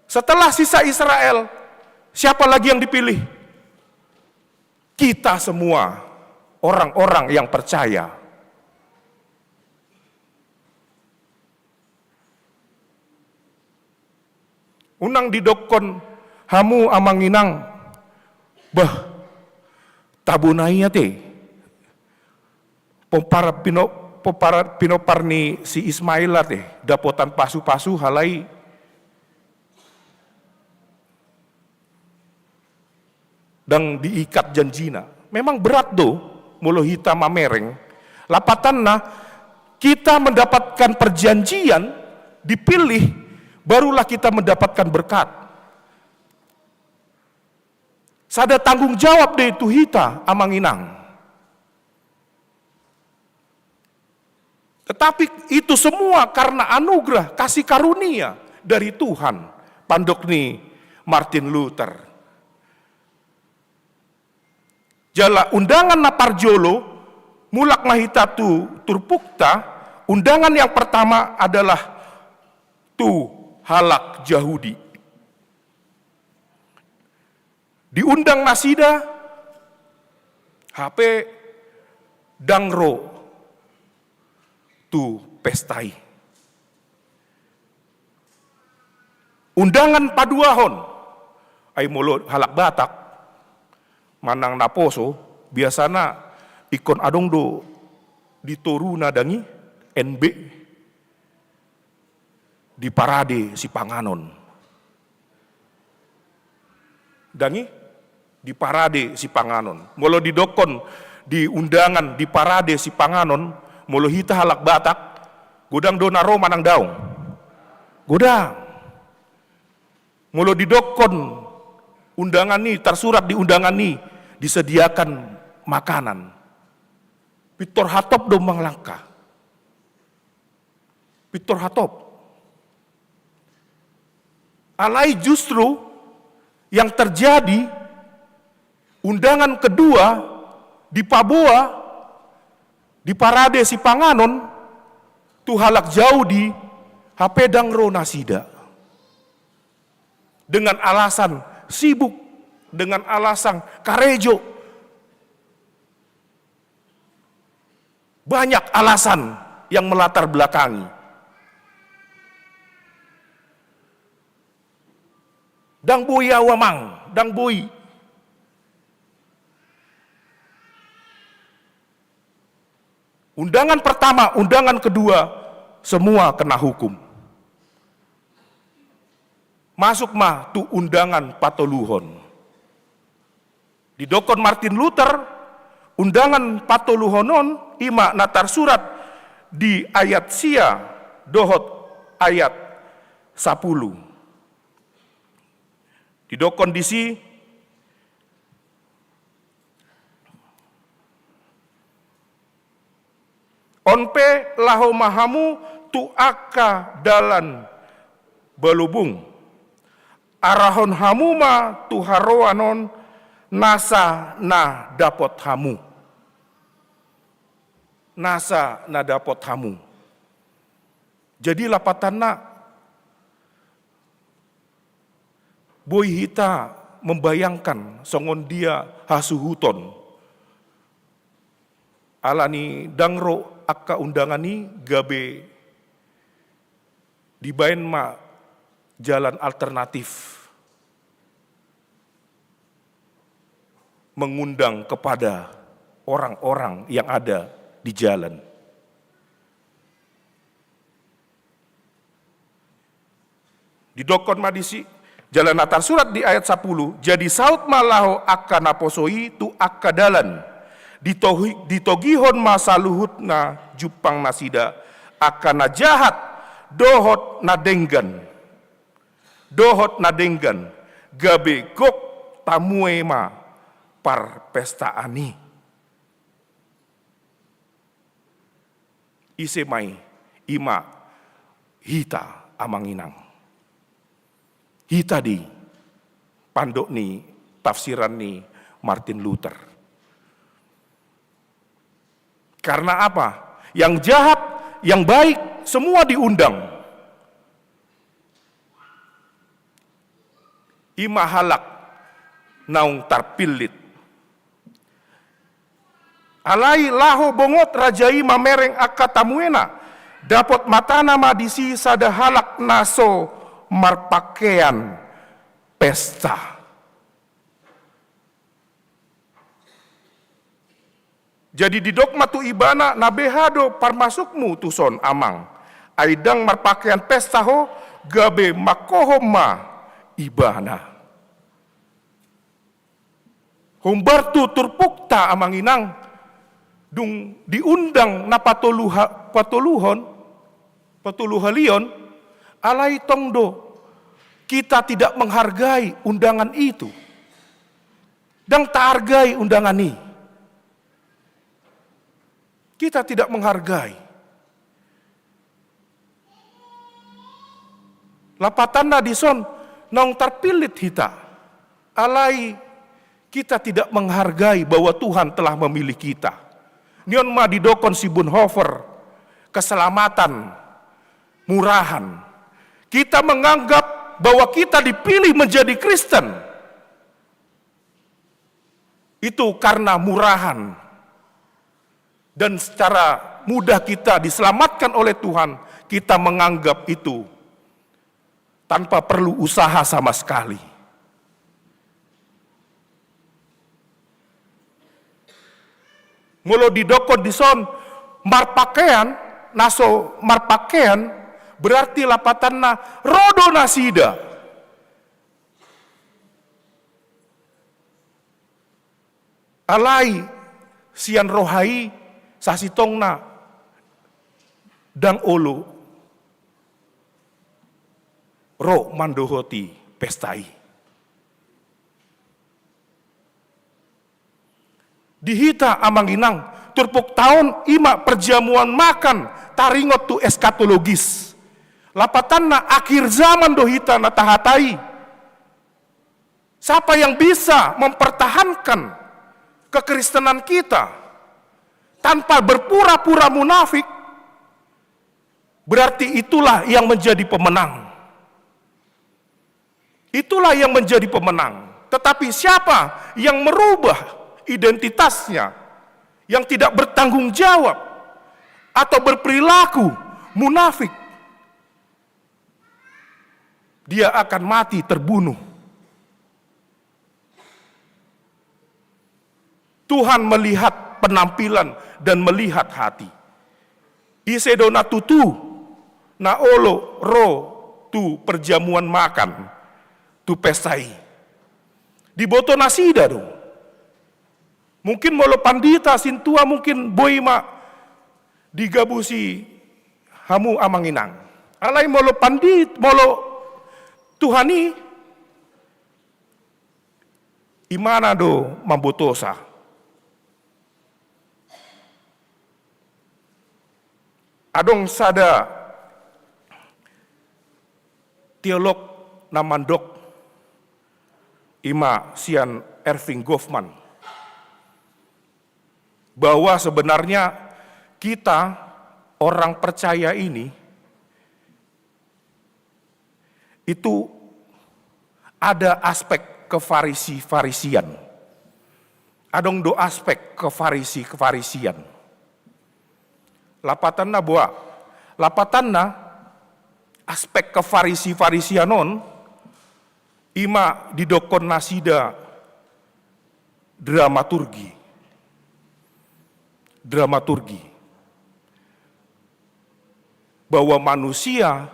Setelah sisa Israel, siapa lagi yang dipilih? Kita semua, orang-orang yang percaya. Unang didokkon hamu, amang inang, bah, tabo na i ate. Pompar pino-, pompar, pinompar ni si Ismail ate, dapotan pasu-pasu, alai ndang diikat janjina. Memang berat do, molo hita mamereng. Lapatanna, Kita mendapatkan perjanjian, dipilih, barulah kita mendapatkan berkat. Sada tanggung jawab do i tu hita, amang inang. Tetapi itu semua karena anugerah, kasih karunia dari Tuhan, pandok ni Martin Luther. Jala undangan na parjolo, mulak ma hita tu turpukta, undangan yang pertama adalah tu halak Jahudi. Diundang nasida, hape ndang ro tu pesta i. Undangan paduahon, ai molo halak Batak manang naposo, biasana ingkon adong do di toruna ndang i, N B, diparade sipanganon. Ndang i, diparade sipanganon. Molo didokkon di undangan diparade sipanganon, molo hita halak Batak, godang do na ro manang daong? Godang. Molo didokkon undangan i, tarsurat di undangan i, disediakan makanan, pintor hatop do mangalangka. Pintor hatop. Alai justru yang terjadi, undangan kedua dipaboa, diparade sipanganon tu halak Jahudi, hape ndang ro nasida. Dengan alasan sibuk, dengan alasan karejo. Banyak alasan yang melatar belakangi. Ndang boi au, amang, ndang boi. Undangan pertama, undangan kedua, semua kena hukum. Masuk ma tu undangan patoluhon. Didokkon Martin Luther, undangan patoluhon on, i ma na tarsurat di ayat sia dohot ayat sapulu. Didokkon disi, on pe laho ma hamu tu angka dalan balobung. Arahon hamu ma tu haroan on nasa na dapot hamu. Nasa na dapot hamu. Jadi lapatanna, boi hita membayangkan songon dia hasuhuton. Alani ndang ro angka undangan i, gabe dibaen ma jalan alternatif, mengundang kepada orang-orang yang ada di jalan. Didokkon ma disi, jala na tarsurat di ayat sapulu, jadi saut ma laho angka naposo i tu angka dalan, ditohi-, ditogihon ma saluhutna jumpang nasida, angka na jahat dohot na denggan, dohot na denggan, gabe gok tamue ma parpestaan i. Ise ma i? I ma hita, amang inang. Hita do i, pandok ni tafsiran ni Martin Luther. Karena apa? Yang jahat, yang baik, semua diundang. I ma halak naung tarpillit. Alai laho bongot raja i mamereng angka tamuena, dapot matana ma disi sada halak na so marpakean pesta. Jadi didok ma tu ibana, na beha do parmasukmu tuson, amang? Ai ndang marpakean pesta ho, gabe mangkohom ma ibana. Hombar tu turpukta, amang inang, dung diundang na patolu ha-, patoluhon, patoluhalion, alai tong do kita tidak menghargai undangan itu. Ndang tahargai undangan i. Kita tidak menghargai. Lapatanna dison naung tarpillit hita. Alai kita tidak menghargai bahwa Tuhan telah memilih kita. Nion ma didokkon si Bonhoeffer, keselamatan murahan. Kita menganggap bahwa kita dipilih menjadi Kristen itu karena murahan. Dan secara mudah kita diselamatkan oleh Tuhan, kita menganggap itu tanpa perlu usaha sama sekali. Molo didokkon dison marpakean, na so marpakean, berarti lapatanna ro do nasida. Alai sian roha i sasintongna ndang olo ro mandohoti pesta i. Di hita amang inang, turpukta on i ma perjamuan makan taringot tu eskatologis. Lapatanna akhir zaman do hita na tahatai. Siapa yang bisa mempertahankan kekristenan kita tanpa berpura-pura munafik, berarti itulah yang menjadi pemenang. Itulah yang menjadi pemenang. Tetapi siapa yang merubah identitasnya, yang tidak bertanggung jawab, atau berperilaku munafik, dia akan mati terbunuh. Tuhan melihat penampilan dan melihat hati. Ise do na tutu na olo ro tu perjamuan makan, tu pesta i? Diboto nasida do. Mungkin molo pandita sintua mungkin boi ma digabusi hamu amang inang. Alai molo pandit, molo Tuhan i, imana do mambotosa. Adong sada teolog na mandok, ima sian Erving Goffman, bahwa sebenarnya kita orang percaya ini itu ada aspek kefarisi-farisian. Adong do aspek kefarisi-farisian. Lapatanna boha? Lapatanna aspek kefarisi-farisian on ima didokkon nasida dramaturgi. Dramaturgi. Bahwa manusia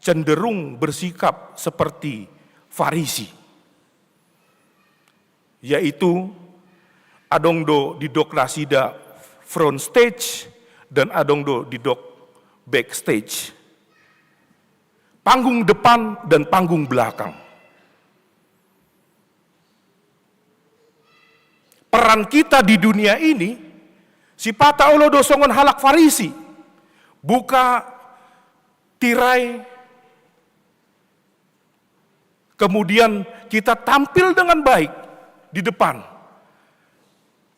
cenderung bersikap seperti Farisi. Yaitu adong do didok nasida front stage dan adong do didok backstage. Panggung depan dan panggung belakang. Peran kita di dunia ini, sipata olo do songon halak Farisi. Buka tirai, kemudian kita tampil dengan baik di depan.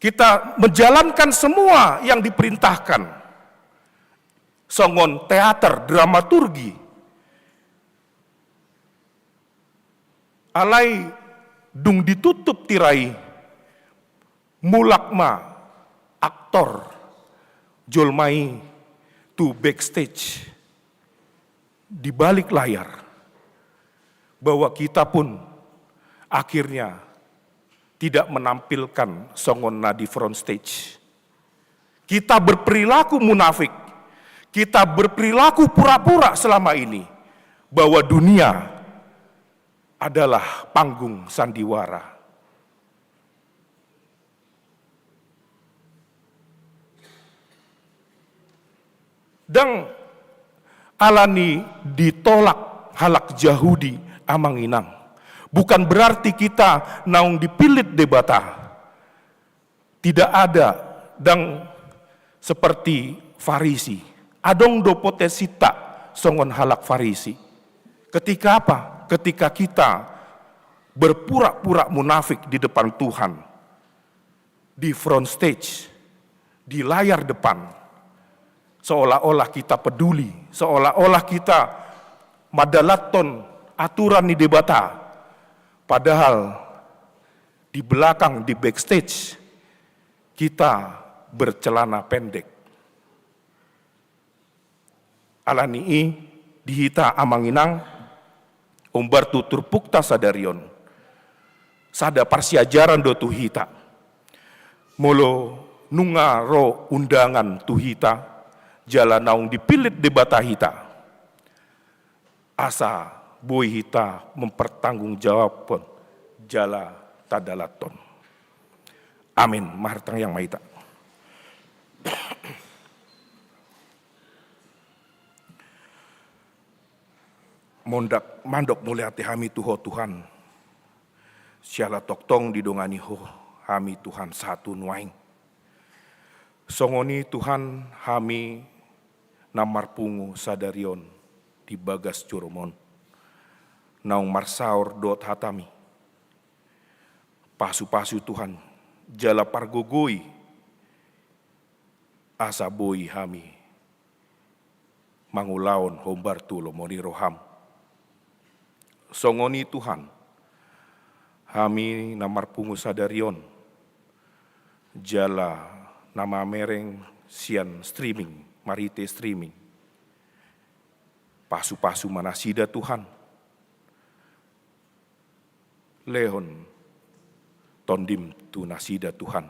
Kita menjalankan semua yang diperintahkan. Songon teater, dramaturgi. Alai dung ditutup tirai, mulak ma aktor, jolma i tu backstage, di balik layar, bahwa kita pun akhirnya tidak menampilkan songon na di front stage. Kita berperilaku munafik, kita berperilaku pura-pura selama ini, bahwa dunia adalah panggung sandiwara. Ndang alani ditolak halak Jahudi, amang inang, bukan berarti kita naung dipillit Debata. Tidak ada, ndang seperti Farisi. Adong do potensinta songon halak Farisi. Ketika apa? Ketika kita berpura-pura munafik di depan Tuhan, di front stage, di layar depan, seolah-olah kita peduli, seolah-olah kita mandalathon aturan ni Debata, padahal di belakang, di backstage, kita bercelana pendek. Alani i, di hita, amang inang, hombar tu turpukta sadari on, sada parsiajaran do tu hita. Molo nunga ro undangan tu hita, jala naung dipillit Debata hita, asa boi hita mempertanggungjawabhon jala tadalathon. Amin. Martangiang ma hita. Mondak, mandok mauliate hami tu Ho Tuhan, siala tongtong didongani Ho hami Tuhan sahat tu nuaeng. Songon i Tuhan, hami na marpungu sadari on di bagas joroM on, naung marsaor dohot hatami. Pasupasu Tuhan, jala pargogoi, asa boi hami mangulahon hombar tu lomo ni rohaM. Songon i Tuhan, hami na marpungu sadari on, jala na mamereng sian streaming, marhite streaming, pasupasu ma nasida Tuhan. Lehon TondiM tu nasida Tuhan.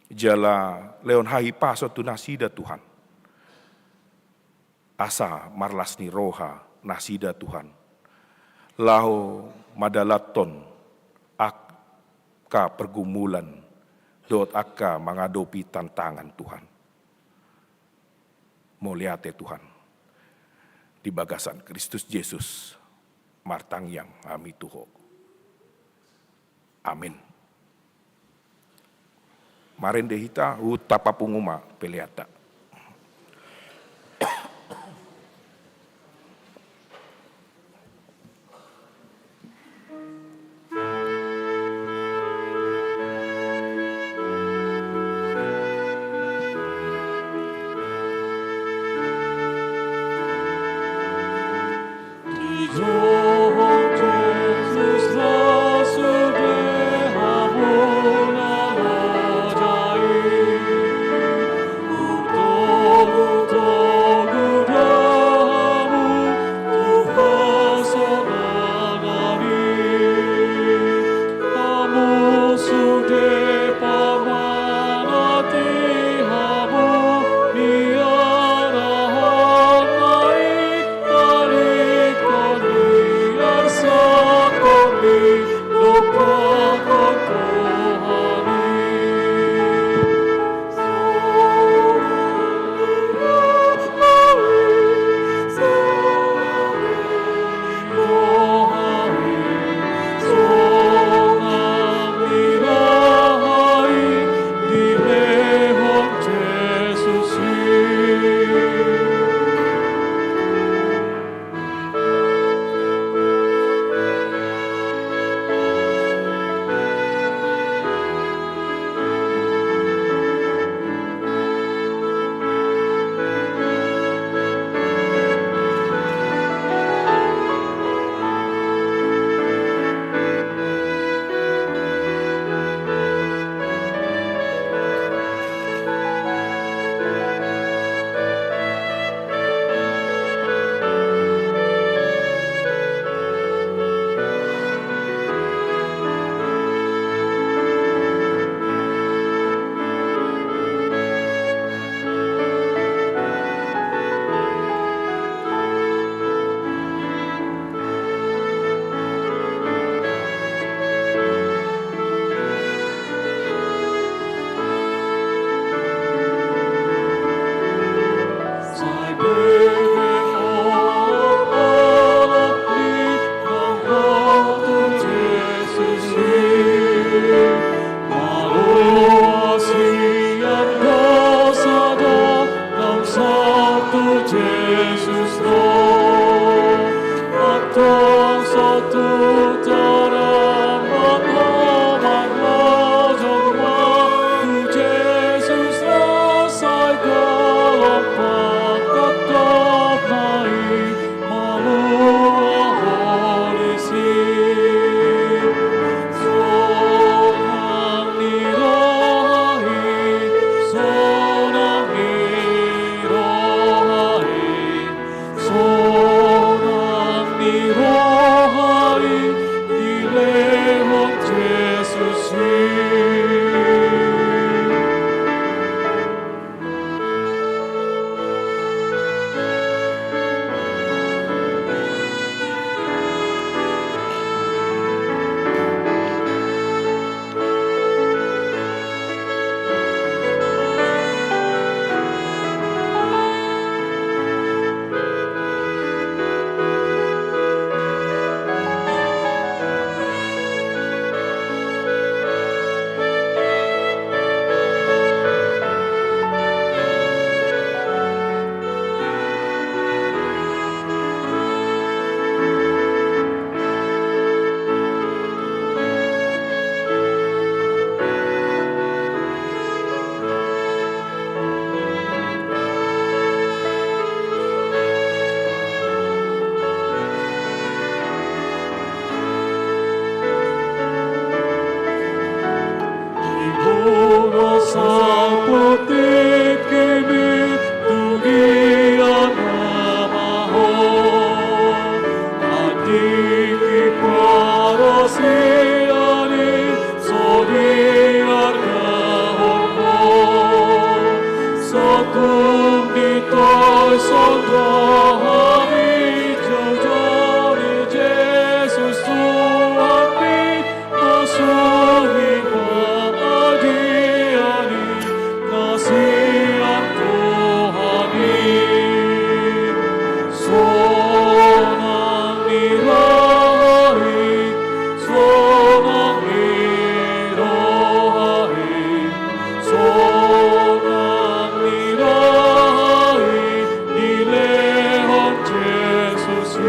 Jala lehon hahipason tu nasida Tuhan. Asa marlas ni roha nasida Tuhan, laho mandalathon angka pergumulan dohot angka mangadopi tantangan Tuhan. Mauliate Tuhan. Di bagasan Kristus Jesus martangiang hami tu Ho. Amin. Marende hita, huhut tapapungu ma peleanta. Sonang ni roha i dilehon Jesus i. Diboto sapotik i tu dia nama ho, atik i parosian i so diargahon ho. Satung ditolsong roha ni jojoli Jesus Tuhan i, masuhi ma adia ni na sian Tuhan i. Sonang ni roha i, sonang ni roha i, sonang ni roha i dilehon Jesus i.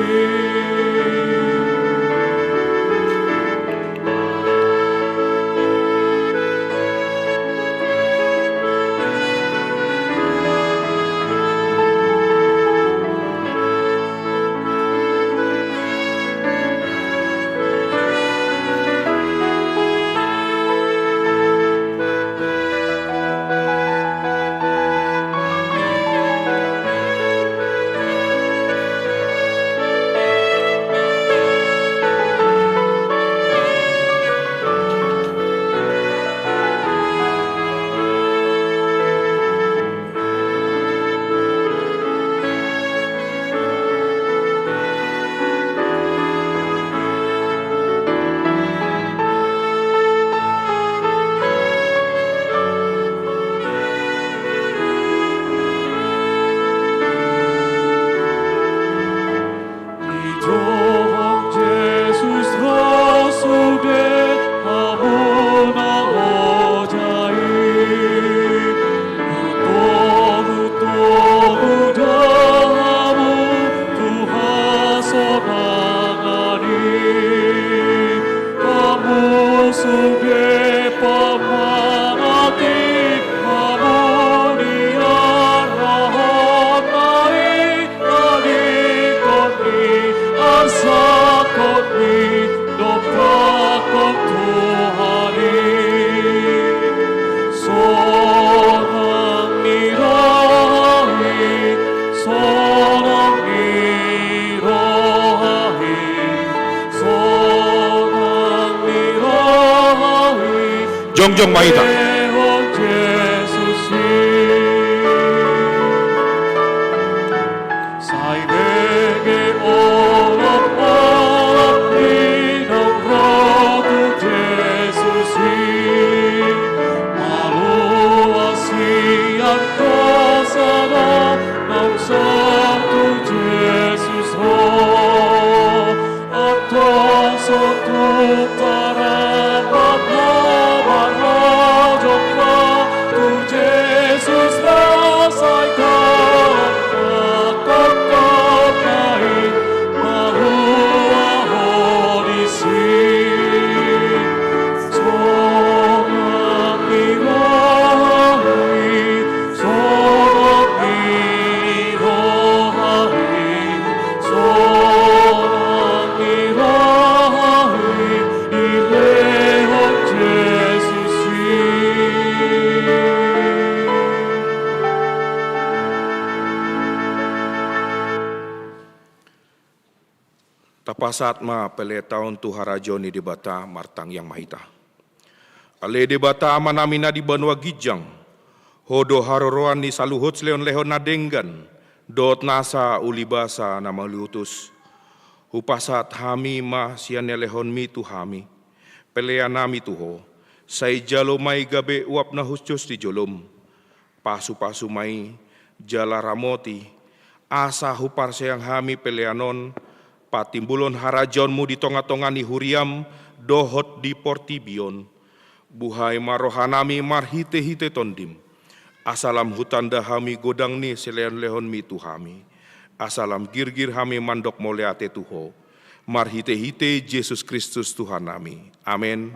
Didohon Jesus ro sude hamu na loja i, hutogu-togu do hamu tu hasonangan i. Hamu sude pamanati, hamu niarahonna i, tadingkon ni, arsangkon ni, dompakkon Tuhan i. Sonang ni roha i, sonang ni roha i, sonang ni roha i. Jongjong ma hita. Sai bege olop-olop i naung ro tu Jesus i, malua sian dosa do naung sahat tu Jesus ho. Antong so tung tarapot ho marhata Pasahat ma pelean on tu harajaon ni Debata. Martangiang ma hita. Ale Debata Amanami na di banua ginjang, Ho do haroroan ni saluhut silehonlehon na denggan dohot nasa ulibasa na mauliutus. Hupasahat hami ma sian na nilehonMi tu hami peleanNami tu Ho, sai jalo ma i gabe uap na hushus di joloM. Pasupasu ma i jala ramoti, asa huparseang hami pelean on patimbulhon harajaonMu di tongatonga ni huriaM dohot di portibi on. Buhai ma rohanami marhitehite TondiM, asa lam hutanda hami godang ni silehonlehonMi tu hami, asa lam girgir hami mandok mauliate tu Ho. Marhitehite Jesus Kristus Tuhannami. Amen.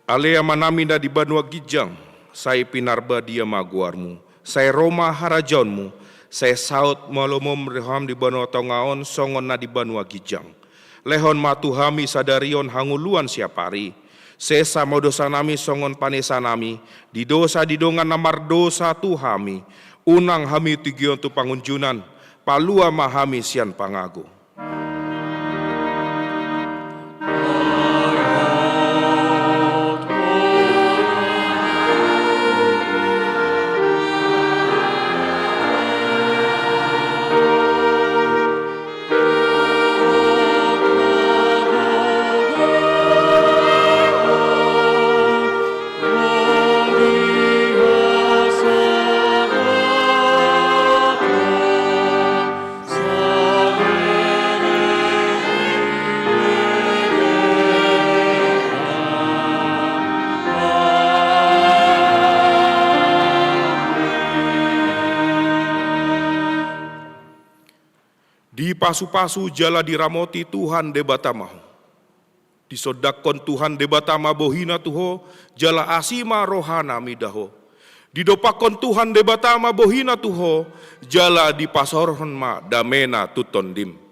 Ale Amanami na di banua ginjang, sai pinarbadia ma goarMu, sai ro ma harajaonMu, sai saut ma lomom roham di banua tonga on songon na di banua ginjang. Lehon ma tu hami sadari on hangoluan siapari. Sesa ma dosanami songon panesanami di dosa di dongan na mardosa tu hami. Unang hami tigihon tu pangunjunan, palua ma hami sian pangago. Dipasupasu jala diramoti Tuhan Debata ma ho. Disondangkon Tuhan Debata ma bohiNa tu ho, jala asi ma rohaNa mida ho. Didompakkon Tuhan Debata ma bohiNa tu ho, jala dipasaorhon ma dameNa tu tondim.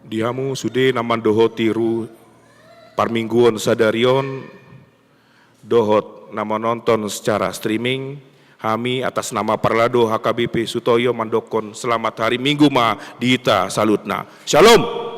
Di hamu sude na mandohoti ru parmingguon sadari on, dohot na manonton secara streaming, hami atas nama Parlado H K B P Sutoyo mandokkon selamat hari Minggu ma di hita saluhutna. Shalom.